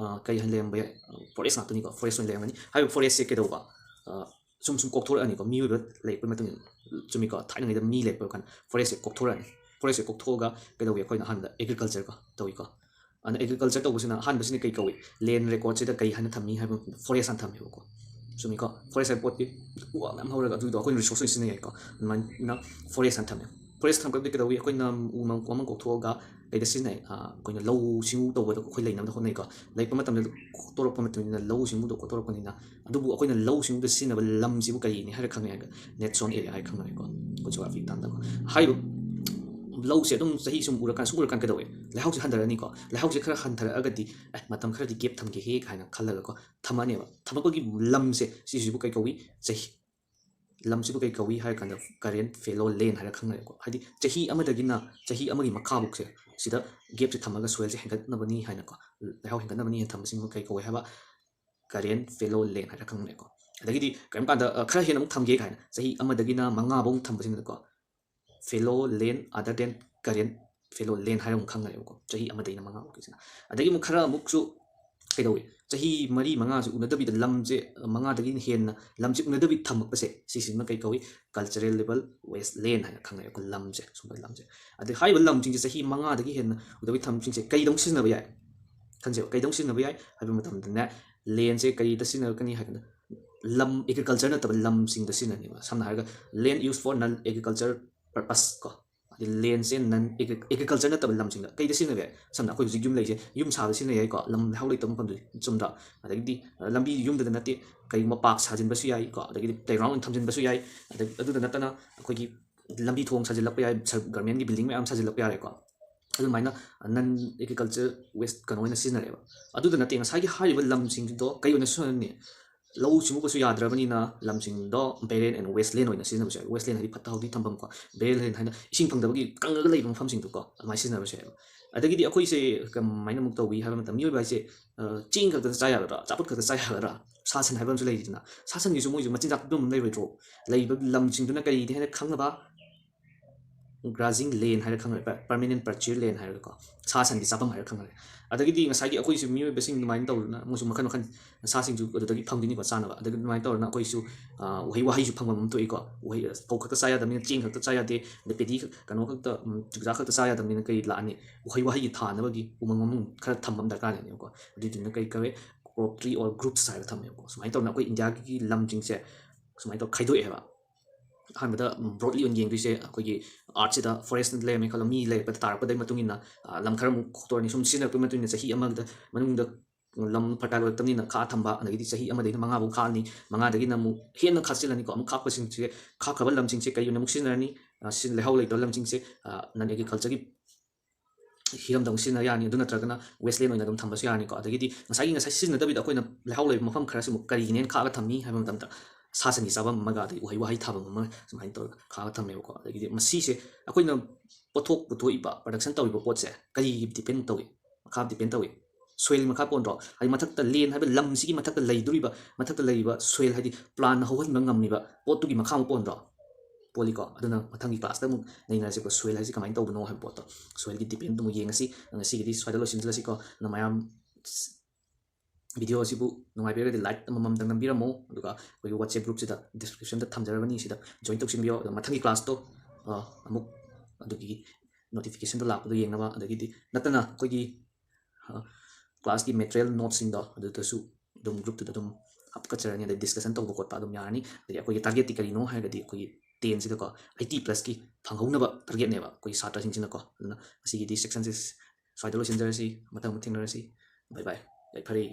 ꯀꯩ ꯍꯥꯏꯅ ꯂꯩꯔꯝꯕ ꯌꯥꯏ? Forest ꯉꯥꯛꯇꯅꯤꯀꯣ, forest ꯑꯣꯏꯅ ꯂꯩꯔꯝꯒꯅꯤ꯫ ꯍꯥꯏꯔꯤꯕ forestꯁꯦ ꯀꯩꯗꯧꯕ? ꯁꯨꯝ ꯁꯨꯝ ꯀꯣꯛꯊꯣꯔꯛꯑꯅꯤꯀꯣ, ꯃꯤꯑꯣꯏꯕ ꯂꯩꯔꯛꯄꯩ ꯃꯇꯨꯡ ꯏꯟꯅ꯫ ꯆꯨꯝꯃꯤꯀꯣ? ꯊꯥꯏꯅꯉꯩꯗ ꯃꯤ ꯂꯩꯔꯛꯄ ꯀꯥꯟꯗ forestꯁꯦ ꯀꯣꯛꯊꯣꯔꯛꯑꯅꯤ꯫ Forestꯁꯦ ꯀꯣꯛꯊꯣꯛꯑꯒ ꯀꯩꯗꯧꯒꯦ? ꯑꯩꯈꯣꯏꯅ ꯑꯍꯥꯟꯕꯗ agricultureꯀꯣ ꯇꯧꯏꯀꯣ꯫ ꯑꯗꯨꯅ agriculture ꯇꯧꯕꯁꯤꯅ ꯑꯍꯥꯟꯕꯁꯤꯅ ꯀꯩ ꯀꯧꯏ? Land recordꯁꯤꯗ ꯀꯩ ꯍꯥꯏꯅ ꯊꯝꯃꯤ ꯍꯥꯏꯕ ꯃꯇꯝꯗ forest ꯍꯥꯏꯅ ꯊꯝꯃꯦꯕꯀꯣ꯫ ꯆꯨꯝꯃꯤꯀꯣ? Forest ꯍꯥꯏꯕ ꯄꯣꯠꯇꯤ ꯎ ꯋꯥ ꯃꯌꯥꯝ ꯍꯧꯔꯒ ꯑꯗꯨꯗꯣ ꯑꯩꯈꯣꯏꯅ resource ꯑꯣꯏꯅ ꯁꯤꯖꯤꯟꯅ ꯌꯥꯏꯀꯣ꯫ ꯑꯗꯨꯃꯥꯏꯅ forest ꯍꯥꯏꯅ ꯊꯝꯃꯦ꯫ Forest ꯊꯝꯕꯗꯤ ꯀꯩꯗꯧꯏ? ꯑꯩꯈꯣꯏꯅ ꯎ ꯃ-, ꯋꯥꯃꯪ ꯀꯣꯛꯊꯣꯛꯑꯒ ꯀꯩꯗ ꯁꯤꯖꯤꯟꯅꯩ? ꯑꯩꯈꯣꯏꯅ ꯂꯧ ꯁꯤꯡꯎ ꯇꯧꯕꯗ ꯑꯩꯈꯣꯏ ꯂꯩꯅꯕꯗ ꯍꯣꯠꯅꯩꯀꯣ꯫ ꯂꯩꯔꯛꯄ ꯃꯇꯝꯗ ꯀꯣꯛꯊꯣꯔꯛꯄ ꯃꯇꯝꯅꯤꯅ ꯂꯧ ꯁꯤꯡꯎꯗꯣ ꯀꯣꯛꯊꯣꯔꯛꯄꯅꯤꯅ꯫ ꯑꯗꯨꯕꯨ ꯑꯩꯈꯣꯏꯅ ꯂꯧ ꯁꯤꯡꯎꯗ ꯁꯤꯖꯤꯟꯅꯕ ꯂꯝꯁꯤꯕꯨ ꯀꯔꯤꯅꯤ ꯍꯥꯏꯔ ꯈꯪꯅꯩ ꯍꯥꯏꯔꯒ net zone area ꯍꯥꯏꯔ ꯈꯪꯅꯔꯦꯀꯣ꯫ ꯑꯩꯈꯣꯏ geographyꯒꯤ ꯇꯥꯝꯗꯀꯣ꯫ ꯍꯥꯏꯔꯤꯕ ꯂꯧꯁꯦ ꯑꯗꯨꯝ ꯆꯍꯤ ꯁꯨꯝ ꯎꯔꯀꯥꯟ ꯁꯨꯝ ꯎꯔꯀꯥꯟ ꯀꯩꯗꯧꯋꯦ? ꯂꯩꯍꯥꯎꯁꯦ ꯍꯟꯊꯔꯛꯑꯅꯤꯀꯣ꯫ ꯂꯩꯍꯥꯎꯁꯦ ꯈꯔ ꯍꯟꯊꯔꯛꯑꯒꯗꯤ ꯑꯦ ꯃꯇꯝ ꯈꯔꯗꯤ gap ꯊꯝꯒꯦꯍꯦ ꯍꯥꯏꯅ ꯈꯜꯂꯒꯀꯣ ꯊꯝꯃꯅꯦꯕ꯫ ꯊꯝꯃꯛꯄꯒꯤ ꯂꯝꯁꯦ ꯁꯤꯁꯤꯕꯨ ꯀꯩ ꯀꯧꯏ? ꯆꯍꯤ ꯂꯝꯁꯤꯕꯨ ꯀꯩ ꯀꯧꯏ ꯍꯥꯏꯔ ꯀꯥꯟꯗ current fallow land ꯍꯥꯏꯔ ꯈꯪꯅꯔꯦꯀꯣ꯫ ꯍꯥꯏꯗꯤ ꯆꯍꯤ ꯑꯃꯗꯒꯤꯅ ꯆꯍꯤ ꯑꯃꯒꯤ ꯃꯈꯥꯕꯨꯛꯁꯦ ꯁꯤꯗ gapꯁꯦ ꯊꯝꯃꯒ soilꯁꯦ ꯍꯦꯟꯒꯠꯅꯕꯅꯤ ꯍꯥꯏꯅꯀꯣ, ꯂꯩꯍꯥꯎ ꯍꯦꯟꯒꯠꯅꯕꯅꯤ ꯍꯥꯏꯅ ꯊꯝꯕꯁꯤꯃ ꯀꯩ ꯀꯧꯏ ꯍꯥꯏꯕ? Current fallow land ꯍꯥꯏꯔ ꯈꯪꯅꯔꯦꯀꯣ꯫ ꯑꯗꯒꯤꯗꯤ ꯀꯔꯤꯒꯨꯝꯕ ꯀꯥꯟꯗ ꯈꯔ ꯍꯦꯟꯅ ꯑꯃꯨꯛ ꯊꯝꯒꯦ ꯀꯥꯏꯅ ꯆꯍꯤ ꯑꯃꯗꯒꯤꯅ ꯃꯉꯥꯐꯧ ꯊꯝꯕꯁꯤꯅꯀꯣ fallow land other than current fallow land ꯍꯥꯏꯔ ꯑꯃꯨꯛ ꯈꯪꯅꯔꯦꯕꯀꯣ꯫ ꯆꯍꯤ ꯑꯃꯗꯒꯤꯅ ꯃꯉꯥꯐꯧꯒꯤꯁꯤꯅ꯫ ꯑꯗꯒꯤ ꯑꯃꯨꯛ ꯈꯔ ꯑꯃꯨꯛꯁꯨ ꯀꯩꯗꯧꯏ? ꯆꯍꯤ ꯃꯔꯤ ꯃꯉꯥꯁꯦ ꯎꯅꯗꯕꯤꯗ ꯂꯝꯁꯦ, ꯃꯉꯥꯗꯒꯤ ꯍꯦꯟꯅ ꯂꯝꯁꯦ ꯎꯅꯗꯕꯤ ꯊꯝꯃꯛꯄꯁꯦ ꯁꯤꯁꯤꯅ ꯀꯩ ꯀꯧꯏ? Cultural level waste land ꯍꯥꯏꯅ ꯈꯪꯅꯩ ꯑꯩꯈꯣꯏ ꯂꯝꯁꯦ, ꯁꯨꯝꯕ ꯂꯝꯁꯦ꯫ ꯑꯗꯩ ꯍꯥꯏꯔꯤꯕ ꯂꯝꯁꯤꯡꯁꯦ ꯆꯍꯤ ꯃꯉꯥꯗꯒꯤ ꯍꯦꯟꯅ ꯎꯅꯗꯕꯤ ꯊꯝꯕꯁꯤꯡꯁꯦ ꯀꯩꯗ ꯑꯃꯨꯛ ꯁꯤꯖꯤꯟꯅꯕ ꯌꯥꯏ? ꯈꯟꯁꯦꯕ, ꯀꯩꯗ ꯑꯃꯨꯛ ꯁꯤꯖꯤꯟꯅꯕ ꯌꯥꯏ ꯍꯥꯏꯕ ꯃꯇꯝꯗꯅꯦ, landꯁꯦ ꯀꯔꯤꯗ ꯁꯤꯖꯤꯟꯅꯔꯛꯀꯅꯤ ꯍꯥꯏ ꯀꯥꯟꯗ ꯂꯝ, agriculture ꯅꯠꯇꯕ ꯂꯝꯁꯤꯡꯗ ꯁꯤꯖꯤꯟꯅꯅꯦꯕ꯫ ꯁꯝꯅ ꯍꯥꯏꯔꯒ land used for non agriculture purpose ꯀꯣ, ꯑꯗꯩ ꯂꯦꯟꯁꯦ ꯅꯟ ꯑꯦꯒ꯭ꯔꯤꯀꯜꯆꯔ ꯅꯠꯇꯕ ꯂꯝꯁꯤꯡꯗ ꯀꯩꯗ ꯁꯤꯖꯤꯟꯅꯕ ꯌꯥꯏ? ꯁꯝꯅ ꯑꯩꯈꯣꯏ ꯍꯧꯖꯤꯛ ꯌꯨꯝ ꯂꯩꯁꯦ, ꯌꯨꯝ ꯁꯥꯕꯗ ꯁꯤꯖꯤꯟꯅ ꯌꯥꯏꯀꯣ, ꯂꯝ ꯂꯩꯍꯥꯎ ꯂꯩꯇꯕ ꯃꯐꯝꯗꯨ ꯆꯨꯝꯗ꯭ꯔꯥ? ꯑꯗꯒꯤꯗꯤ ꯂꯝꯕꯤ ꯌꯨꯝꯗꯗ ꯅꯠꯇꯦ, ꯀꯩꯒꯨꯝꯕ ꯄꯥꯛ ꯁꯥꯖꯤꯟꯕꯁꯨ ꯌꯥꯏꯀꯣ, ꯑꯗꯒꯤꯗꯤ ꯄ꯭ꯂꯦꯒ꯭ꯔꯥꯎꯟ ꯑꯣꯏꯅ ꯊꯝꯖꯤꯟꯕꯁꯨ ꯌꯥꯏ꯫ ꯑꯗꯒꯤ ꯑꯗꯨꯗ ꯅꯠꯇꯅ ꯑꯩꯈꯣꯏꯒꯤ ꯂꯝꯕꯤ ꯊꯣꯡ ꯁꯥꯖꯤꯜꯂꯛꯄ ꯌꯥꯏ, ꯁꯔ-, ꯒꯔꯃꯦꯟꯒꯤ ꯕꯤꯜꯗꯤꯡ ꯃꯌꯥꯝ ꯁꯥꯖꯤꯜꯂꯛꯄ ꯌꯥꯔꯦꯀꯣ꯫ ꯑꯗꯨꯃꯥꯏꯅ ꯅꯟ ꯑꯦꯒ꯭ꯔꯤꯀꯜꯆꯔ ꯋꯦꯁ ꯀꯩꯅꯣ ꯑꯣꯏꯅ ꯁꯤꯖꯤꯟꯅꯔꯦꯕ꯫ ꯑꯗꯨꯗ ꯅꯠꯇꯦ, ꯉꯁꯥꯏꯒꯤ ꯍꯥꯏꯔꯤꯕ ꯂꯝꯁꯤꯡꯗꯣ ꯀꯩ ꯑꯣꯏꯅ ꯁꯤꯖꯤꯟꯅꯅꯤ? ꯂꯧꯎ ꯁꯤꯡꯎꯕꯁꯨ ꯌꯥꯗ꯭ꯔꯕꯅꯤꯅ ꯂꯝꯁꯤꯡꯗꯣ barren and wasteland ꯑꯣꯏꯅ ꯁꯤꯖꯤꯟꯅꯕꯁꯨ ꯌꯥꯏ꯫ Wasteland ꯍꯥꯏꯗꯤ ꯐꯠꯇ ꯍꯥꯎꯗꯤ ꯊꯝꯐꯝꯀꯣ, barren land ꯍꯥꯏꯅ ꯏꯁꯤꯡ ꯐꯪꯗꯕꯒꯤ ꯀꯪꯉꯒ ꯂꯩꯕ ꯃꯐꯝꯁꯤꯡꯗꯣꯀꯣ, ꯑꯗꯨꯃꯥꯏꯅ ꯁꯤꯖꯤꯟꯅꯕꯁꯨ ꯌꯥꯏꯕ꯫ ꯑꯗꯒꯤꯗꯤ ꯑꯩꯈꯣꯏꯁꯦ ꯀꯃꯥꯏꯅ ꯑꯃꯨꯛ ꯇꯧꯏ ꯍꯥꯏꯕ ꯃꯇꯝꯗ, ꯃꯤꯑꯣꯏꯕ ꯍꯥꯏꯁꯦ, ꯑ, ꯆꯦꯡ ꯈꯛꯇ ꯆꯥ ꯌꯥꯒꯗ꯭ꯔꯥ, ꯑꯆꯥꯄꯣꯠ ꯈꯛꯇ ꯆꯥ ꯌꯥꯒꯗ꯭ꯔꯥ? ꯁꯥ ꯁꯟ ꯍꯥꯏꯕ ꯑꯃꯁꯨ ꯂꯩꯔꯤꯗꯅ, ꯁꯥ ꯁꯟꯒꯤꯁꯨ ꯃꯣꯏꯁꯨ ꯃꯆꯤꯟꯖꯥꯛ ꯄꯤꯐꯝ ꯑꯃ ꯂꯩꯔꯣꯏꯗ꯭ꯔꯣ? ꯂꯩꯕ ꯂꯝꯁꯤꯡꯗꯨꯅ ꯀꯔꯤꯗꯤ ꯍꯥꯏꯅ ꯈꯪꯅꯕ, grazing land ꯍꯥꯏꯔ ꯈꯪꯅꯔꯦ, per-, permanent pasture land ꯍꯥꯏꯔꯒꯀꯣ, ꯁꯥ ꯁꯟꯒꯤ ꯆꯥꯐꯝ ꯍꯥꯏꯔ ꯈꯪꯅꯔꯦ꯫ ꯑꯗꯒꯤꯗꯤ ꯉꯁꯥꯏꯒꯤ ꯑꯩꯈꯣꯏꯁꯨ ꯃꯤꯑꯣꯏꯕꯁꯤꯡ ꯑꯗꯨꯃꯥꯏꯅ ꯇꯧꯗꯅ ꯃꯣꯏꯁꯨ ꯃꯈꯜ ꯃꯈꯜ ꯁꯥꯁꯤꯡꯁꯨ ꯑꯗꯨꯗꯒꯤ ꯐꯪꯗꯣꯏꯅꯤꯀꯣ ꯆꯥꯅꯕ꯫ ꯑꯗꯒꯤ ꯑꯗꯨꯃꯥꯏꯅ ꯇꯧꯗꯅ ꯑꯩꯈꯣꯏꯁꯨ, ꯑ, ꯎꯍꯩ ꯋꯥꯍꯩꯁꯨ ꯐꯪꯐꯝ ꯑꯃ ꯊꯣꯛꯏꯀꯣ꯫ ꯎꯍꯩ, ꯐꯧ ꯈꯛꯇ ꯆꯥ ꯌꯥꯗꯕꯅꯤꯅ ꯆꯦꯡ ꯈꯛꯇ ꯆꯥ ꯌꯥꯗꯦ, ꯑꯗꯩ ꯄꯦꯗꯤ ꯈꯛ-, ꯀꯩꯅꯣ ꯈꯛꯇ, ꯎꯝ, ꯆꯨꯖꯥꯛ ꯈꯛꯇ ꯆꯥ ꯌꯥꯗꯕꯅꯤꯅ ꯀꯔꯤ ꯂꯥꯛꯑꯅꯤ? ꯎꯍꯩ ꯋꯥꯍꯩꯒꯤ ꯊꯥꯅꯕꯒꯤ ꯎꯃꯪ ꯋꯥꯃꯪ ꯈꯔ ꯊꯝꯕ ꯑꯃ ꯗꯔꯀꯥꯔ ꯂꯩꯅꯦꯕꯀꯣ꯫ ꯑꯗꯨꯏꯗꯨꯅ ꯀꯔꯤ ꯀꯧꯋꯦ? Crop tree or groups ꯍꯥꯏꯔꯒ ꯊꯝꯃꯦꯕꯀꯣ꯫ ꯁꯨꯃꯥꯏꯅ ꯇꯧꯗꯅ ꯑꯩꯈꯣꯏ ꯏꯟꯗꯤꯌꯥꯒꯤ ꯂꯝꯁꯤꯡꯁꯦ ꯁꯨꯃꯥꯏꯅ ꯇꯧ ꯈꯥꯏꯗꯣꯛꯑꯦ ꯍꯥꯏꯕ꯫ ꯑꯍꯥꯟꯕꯗ, ꯎꯝ, broadly ꯑꯣꯏꯅ ꯌꯦꯡꯗꯣꯏꯁꯦ ꯑꯩꯈꯣꯏꯒꯤ earth ꯁꯤꯗ forest ꯂꯩꯔꯝꯃꯦ ꯈꯜꯂꯣ, ꯃꯤ ꯂꯩꯔꯛꯄꯗ ꯇꯥꯔꯛꯄꯗꯒꯤ ꯃꯇꯨꯡ ꯏꯟꯅ, ꯑ, ꯂꯝ ꯈꯔꯃꯨꯛ ꯈꯣꯛꯇꯣꯛꯑꯅꯤ꯫ ꯁꯨꯝ ꯁꯤꯖꯤꯟꯅꯔꯛꯄꯒꯤ ꯃꯇꯨꯡ ꯏꯟꯅ ꯆꯍꯤ ꯑꯃꯗ ꯃꯅꯨꯡꯗ ꯂꯝ fertile ꯑꯣꯏꯔꯛꯇꯕꯅꯤꯅ ꯈꯥꯛꯑ ꯊꯝꯕ, ꯑꯗꯒꯤꯗꯤ ꯆꯍꯤ ꯑꯃꯗꯒꯤꯅ ꯃꯉꯥꯐꯧ ꯈꯥꯛꯑꯅꯤ, ꯃꯉꯥꯗꯒꯤꯅ ꯑꯃꯨꯛ ꯍꯦꯟꯅ ꯈꯥꯛꯆꯤꯜꯂꯅꯤꯀꯣ꯫ ꯑꯃꯨꯛ ꯈꯥꯛꯄꯁꯤꯡꯁꯦ, ꯈꯥꯛꯈ꯭ꯔꯕ ꯂꯝꯁꯤꯡꯁꯦ ꯀꯔꯤ ꯑꯣꯏꯅ ꯑꯃꯨꯛ ꯁꯤꯖꯤꯟꯅꯔꯅꯤ? ꯑ, ꯁꯤ-, ꯂꯩꯍꯥꯎ ꯂꯩꯇꯕ ꯂꯝꯁꯤꯡꯁꯦ, ꯑ, non agricultureꯒꯤ ꯍꯤꯔꯝꯗ ꯑꯃꯨꯛ ꯁꯤꯖꯤꯟꯅ ꯌꯥꯅꯤ, ꯑꯗꯨ ꯅꯠꯇ꯭ꯔꯒꯅ wasteland ꯑꯣꯏꯅ ꯑꯗꯨꯝ ꯊꯝꯕꯁꯨ ꯌꯥꯅꯤꯀꯣ꯫ ꯑꯗꯒꯤꯗꯤ ꯉꯁꯥꯏꯒꯤ, ꯉꯁꯥꯏ ꯁꯤꯖꯤꯟꯅꯗꯕꯤꯗ ꯑꯩꯈꯣꯏꯅ ꯂꯩꯍꯥꯎ ꯂꯩꯕ ꯃꯐꯝ ꯈꯔꯁꯤꯃꯨꯛ ꯀꯔꯤꯒꯤꯅꯦꯅ ꯈꯥꯛꯑꯒ ꯊꯝꯃꯤ ꯍꯥꯏꯕ ꯃꯇꯝꯗ, ꯁꯥ ꯁꯟꯒꯤ ꯆꯥꯐꯝ ꯑꯃꯒ ꯑꯗꯩ ꯎꯍꯩ ꯋꯥꯍꯩ ꯊꯥꯐꯝ ꯑꯃ ꯁꯨꯃꯥꯏꯅ ꯇꯧꯔꯒ ꯈꯥꯛꯑꯒ ꯊꯝꯃꯦꯕꯀꯣ꯫ ꯑꯗꯒꯤꯗꯤ ꯃꯁꯤꯁꯦ ꯑꯩꯈꯣꯏꯅ ꯄꯣꯠꯊꯣꯛ ꯄꯨꯊꯣꯛꯏꯕ, production ꯇꯧꯔꯤꯕ ꯄꯣꯠꯁꯦ ꯀꯔꯤꯒꯤ depend ꯇꯧꯏ? ꯃꯈꯥ depend ꯇꯧꯏ꯫ Soil ꯃꯈꯥ ꯄꯣꯟꯗ꯭ꯔꯣ? ꯍꯥꯏꯗꯤ ꯃꯊꯛꯇ, land ꯍꯥꯏꯕ ꯂꯝꯁꯤꯒꯤ ꯃꯊꯛꯇ ꯂꯩꯗꯣꯔꯤꯕ, ꯃꯊꯛꯇ ꯂꯩꯔꯤꯕ soil, ꯍꯥꯏꯗꯤ plantꯅ ꯍꯧꯍꯟꯕ ꯉꯝꯃꯤꯕ ꯄꯣꯠꯇꯨꯒꯤ ꯃꯈꯥ ꯑꯃꯨꯛ ꯄꯣꯟꯗ꯭ꯔꯣ? ꯄꯣꯜꯂꯤꯀꯣ꯫ ꯑꯗꯨꯅ ꯃꯊꯪꯒꯤ classꯇ ꯑꯃꯨꯛ ꯅꯩꯅꯔꯁꯤꯀꯣ, soil ꯍꯥꯏꯁꯤ ꯀꯃꯥꯏꯅ ꯇꯧꯕꯅꯣ ꯍꯥꯏꯕ ꯄꯣꯠꯇꯣ꯫ Soilꯒꯤ depend ꯑꯃꯨꯛ ꯌꯦꯡꯉꯁꯤ꯫ ꯉꯁꯤꯒꯤꯗꯤ ꯁ꯭ꯋꯥꯏꯗ ꯂꯣꯏꯁꯤꯟꯖꯔꯁꯤꯀꯣ꯫ ꯑꯗꯨꯅ ꯃꯌꯥꯝ video ꯑꯁꯤꯕꯨ ꯅꯨꯡꯉꯥꯏꯕꯤꯔꯒꯗꯤ like ꯑꯃꯃꯝꯇꯪ ꯅꯝꯕꯤꯔꯝꯃꯣ, ꯑꯗꯨꯒ ꯑꯩꯈꯣꯏꯒꯤ WhatsApp groupꯁꯤꯗ descriptionꯗ ꯊꯝꯖꯔꯕꯅꯤ, ꯁꯤꯗ join ꯇꯧꯁꯤꯟꯕꯤꯌꯣ꯫ ꯑꯗꯣ ꯃꯊꯪꯒꯤ classꯇꯣ, ꯑ, ꯑꯃꯨꯛ ꯑꯗꯨꯒꯤ notificationꯗ ꯂꯥꯛꯄꯗꯣ ꯌꯦꯡꯅꯕ, ꯑꯗꯒꯤꯗꯤ ꯅꯠꯇꯅ ꯑꯩꯈꯣꯏꯒꯤ, ꯑ, classꯀꯤ material notesꯁꯤꯡꯗꯣ ꯑꯗꯨꯗꯁꯨ ꯑꯗꯨꯝ groupꯇꯨꯗ ꯑꯗꯨꯝ ꯍꯥꯞꯀꯠꯆꯔꯅꯤ, ꯑꯗꯩ discussion ꯇꯧꯕ ꯈꯣꯠꯄ ꯑꯗꯨꯝ ꯌꯥꯔꯅꯤ꯫ ꯑꯗꯒꯤ ꯑꯩꯈꯣꯏꯒꯤ targetꯇꯤ ꯀꯔꯤꯅꯣ ꯍꯥꯏꯔꯒꯗꯤ ꯑꯩꯈꯣꯏꯒꯤ ꯇꯦꯟꯁꯤꯗꯀꯣ ꯑꯩꯠꯇꯤ ꯄ꯭ꯂꯁꯀꯤ ꯐꯪꯍꯧꯅꯕ ꯇꯥꯔꯒꯦꯠꯅꯦꯕ ꯑꯩꯈꯣꯏꯒꯤ ꯁꯥꯇ꯭ꯔꯁꯤꯡꯁꯤꯅꯀꯣ꯫ ꯑꯗꯨꯅ ꯉꯁꯤꯒꯤꯗꯤ ꯁꯦꯛꯁꯟꯁꯦ ꯁ꯭ꯋꯥꯏꯗ ꯂꯣꯏꯁꯤꯟꯖꯔꯁꯤ꯫ ꯃꯊꯪ ꯑꯃꯨꯛ ꯊꯦꯡꯅꯔꯁꯤ꯫ ꯕꯥꯏ ꯕꯥꯏ꯫ ꯌꯥꯏꯐꯔꯦ꯫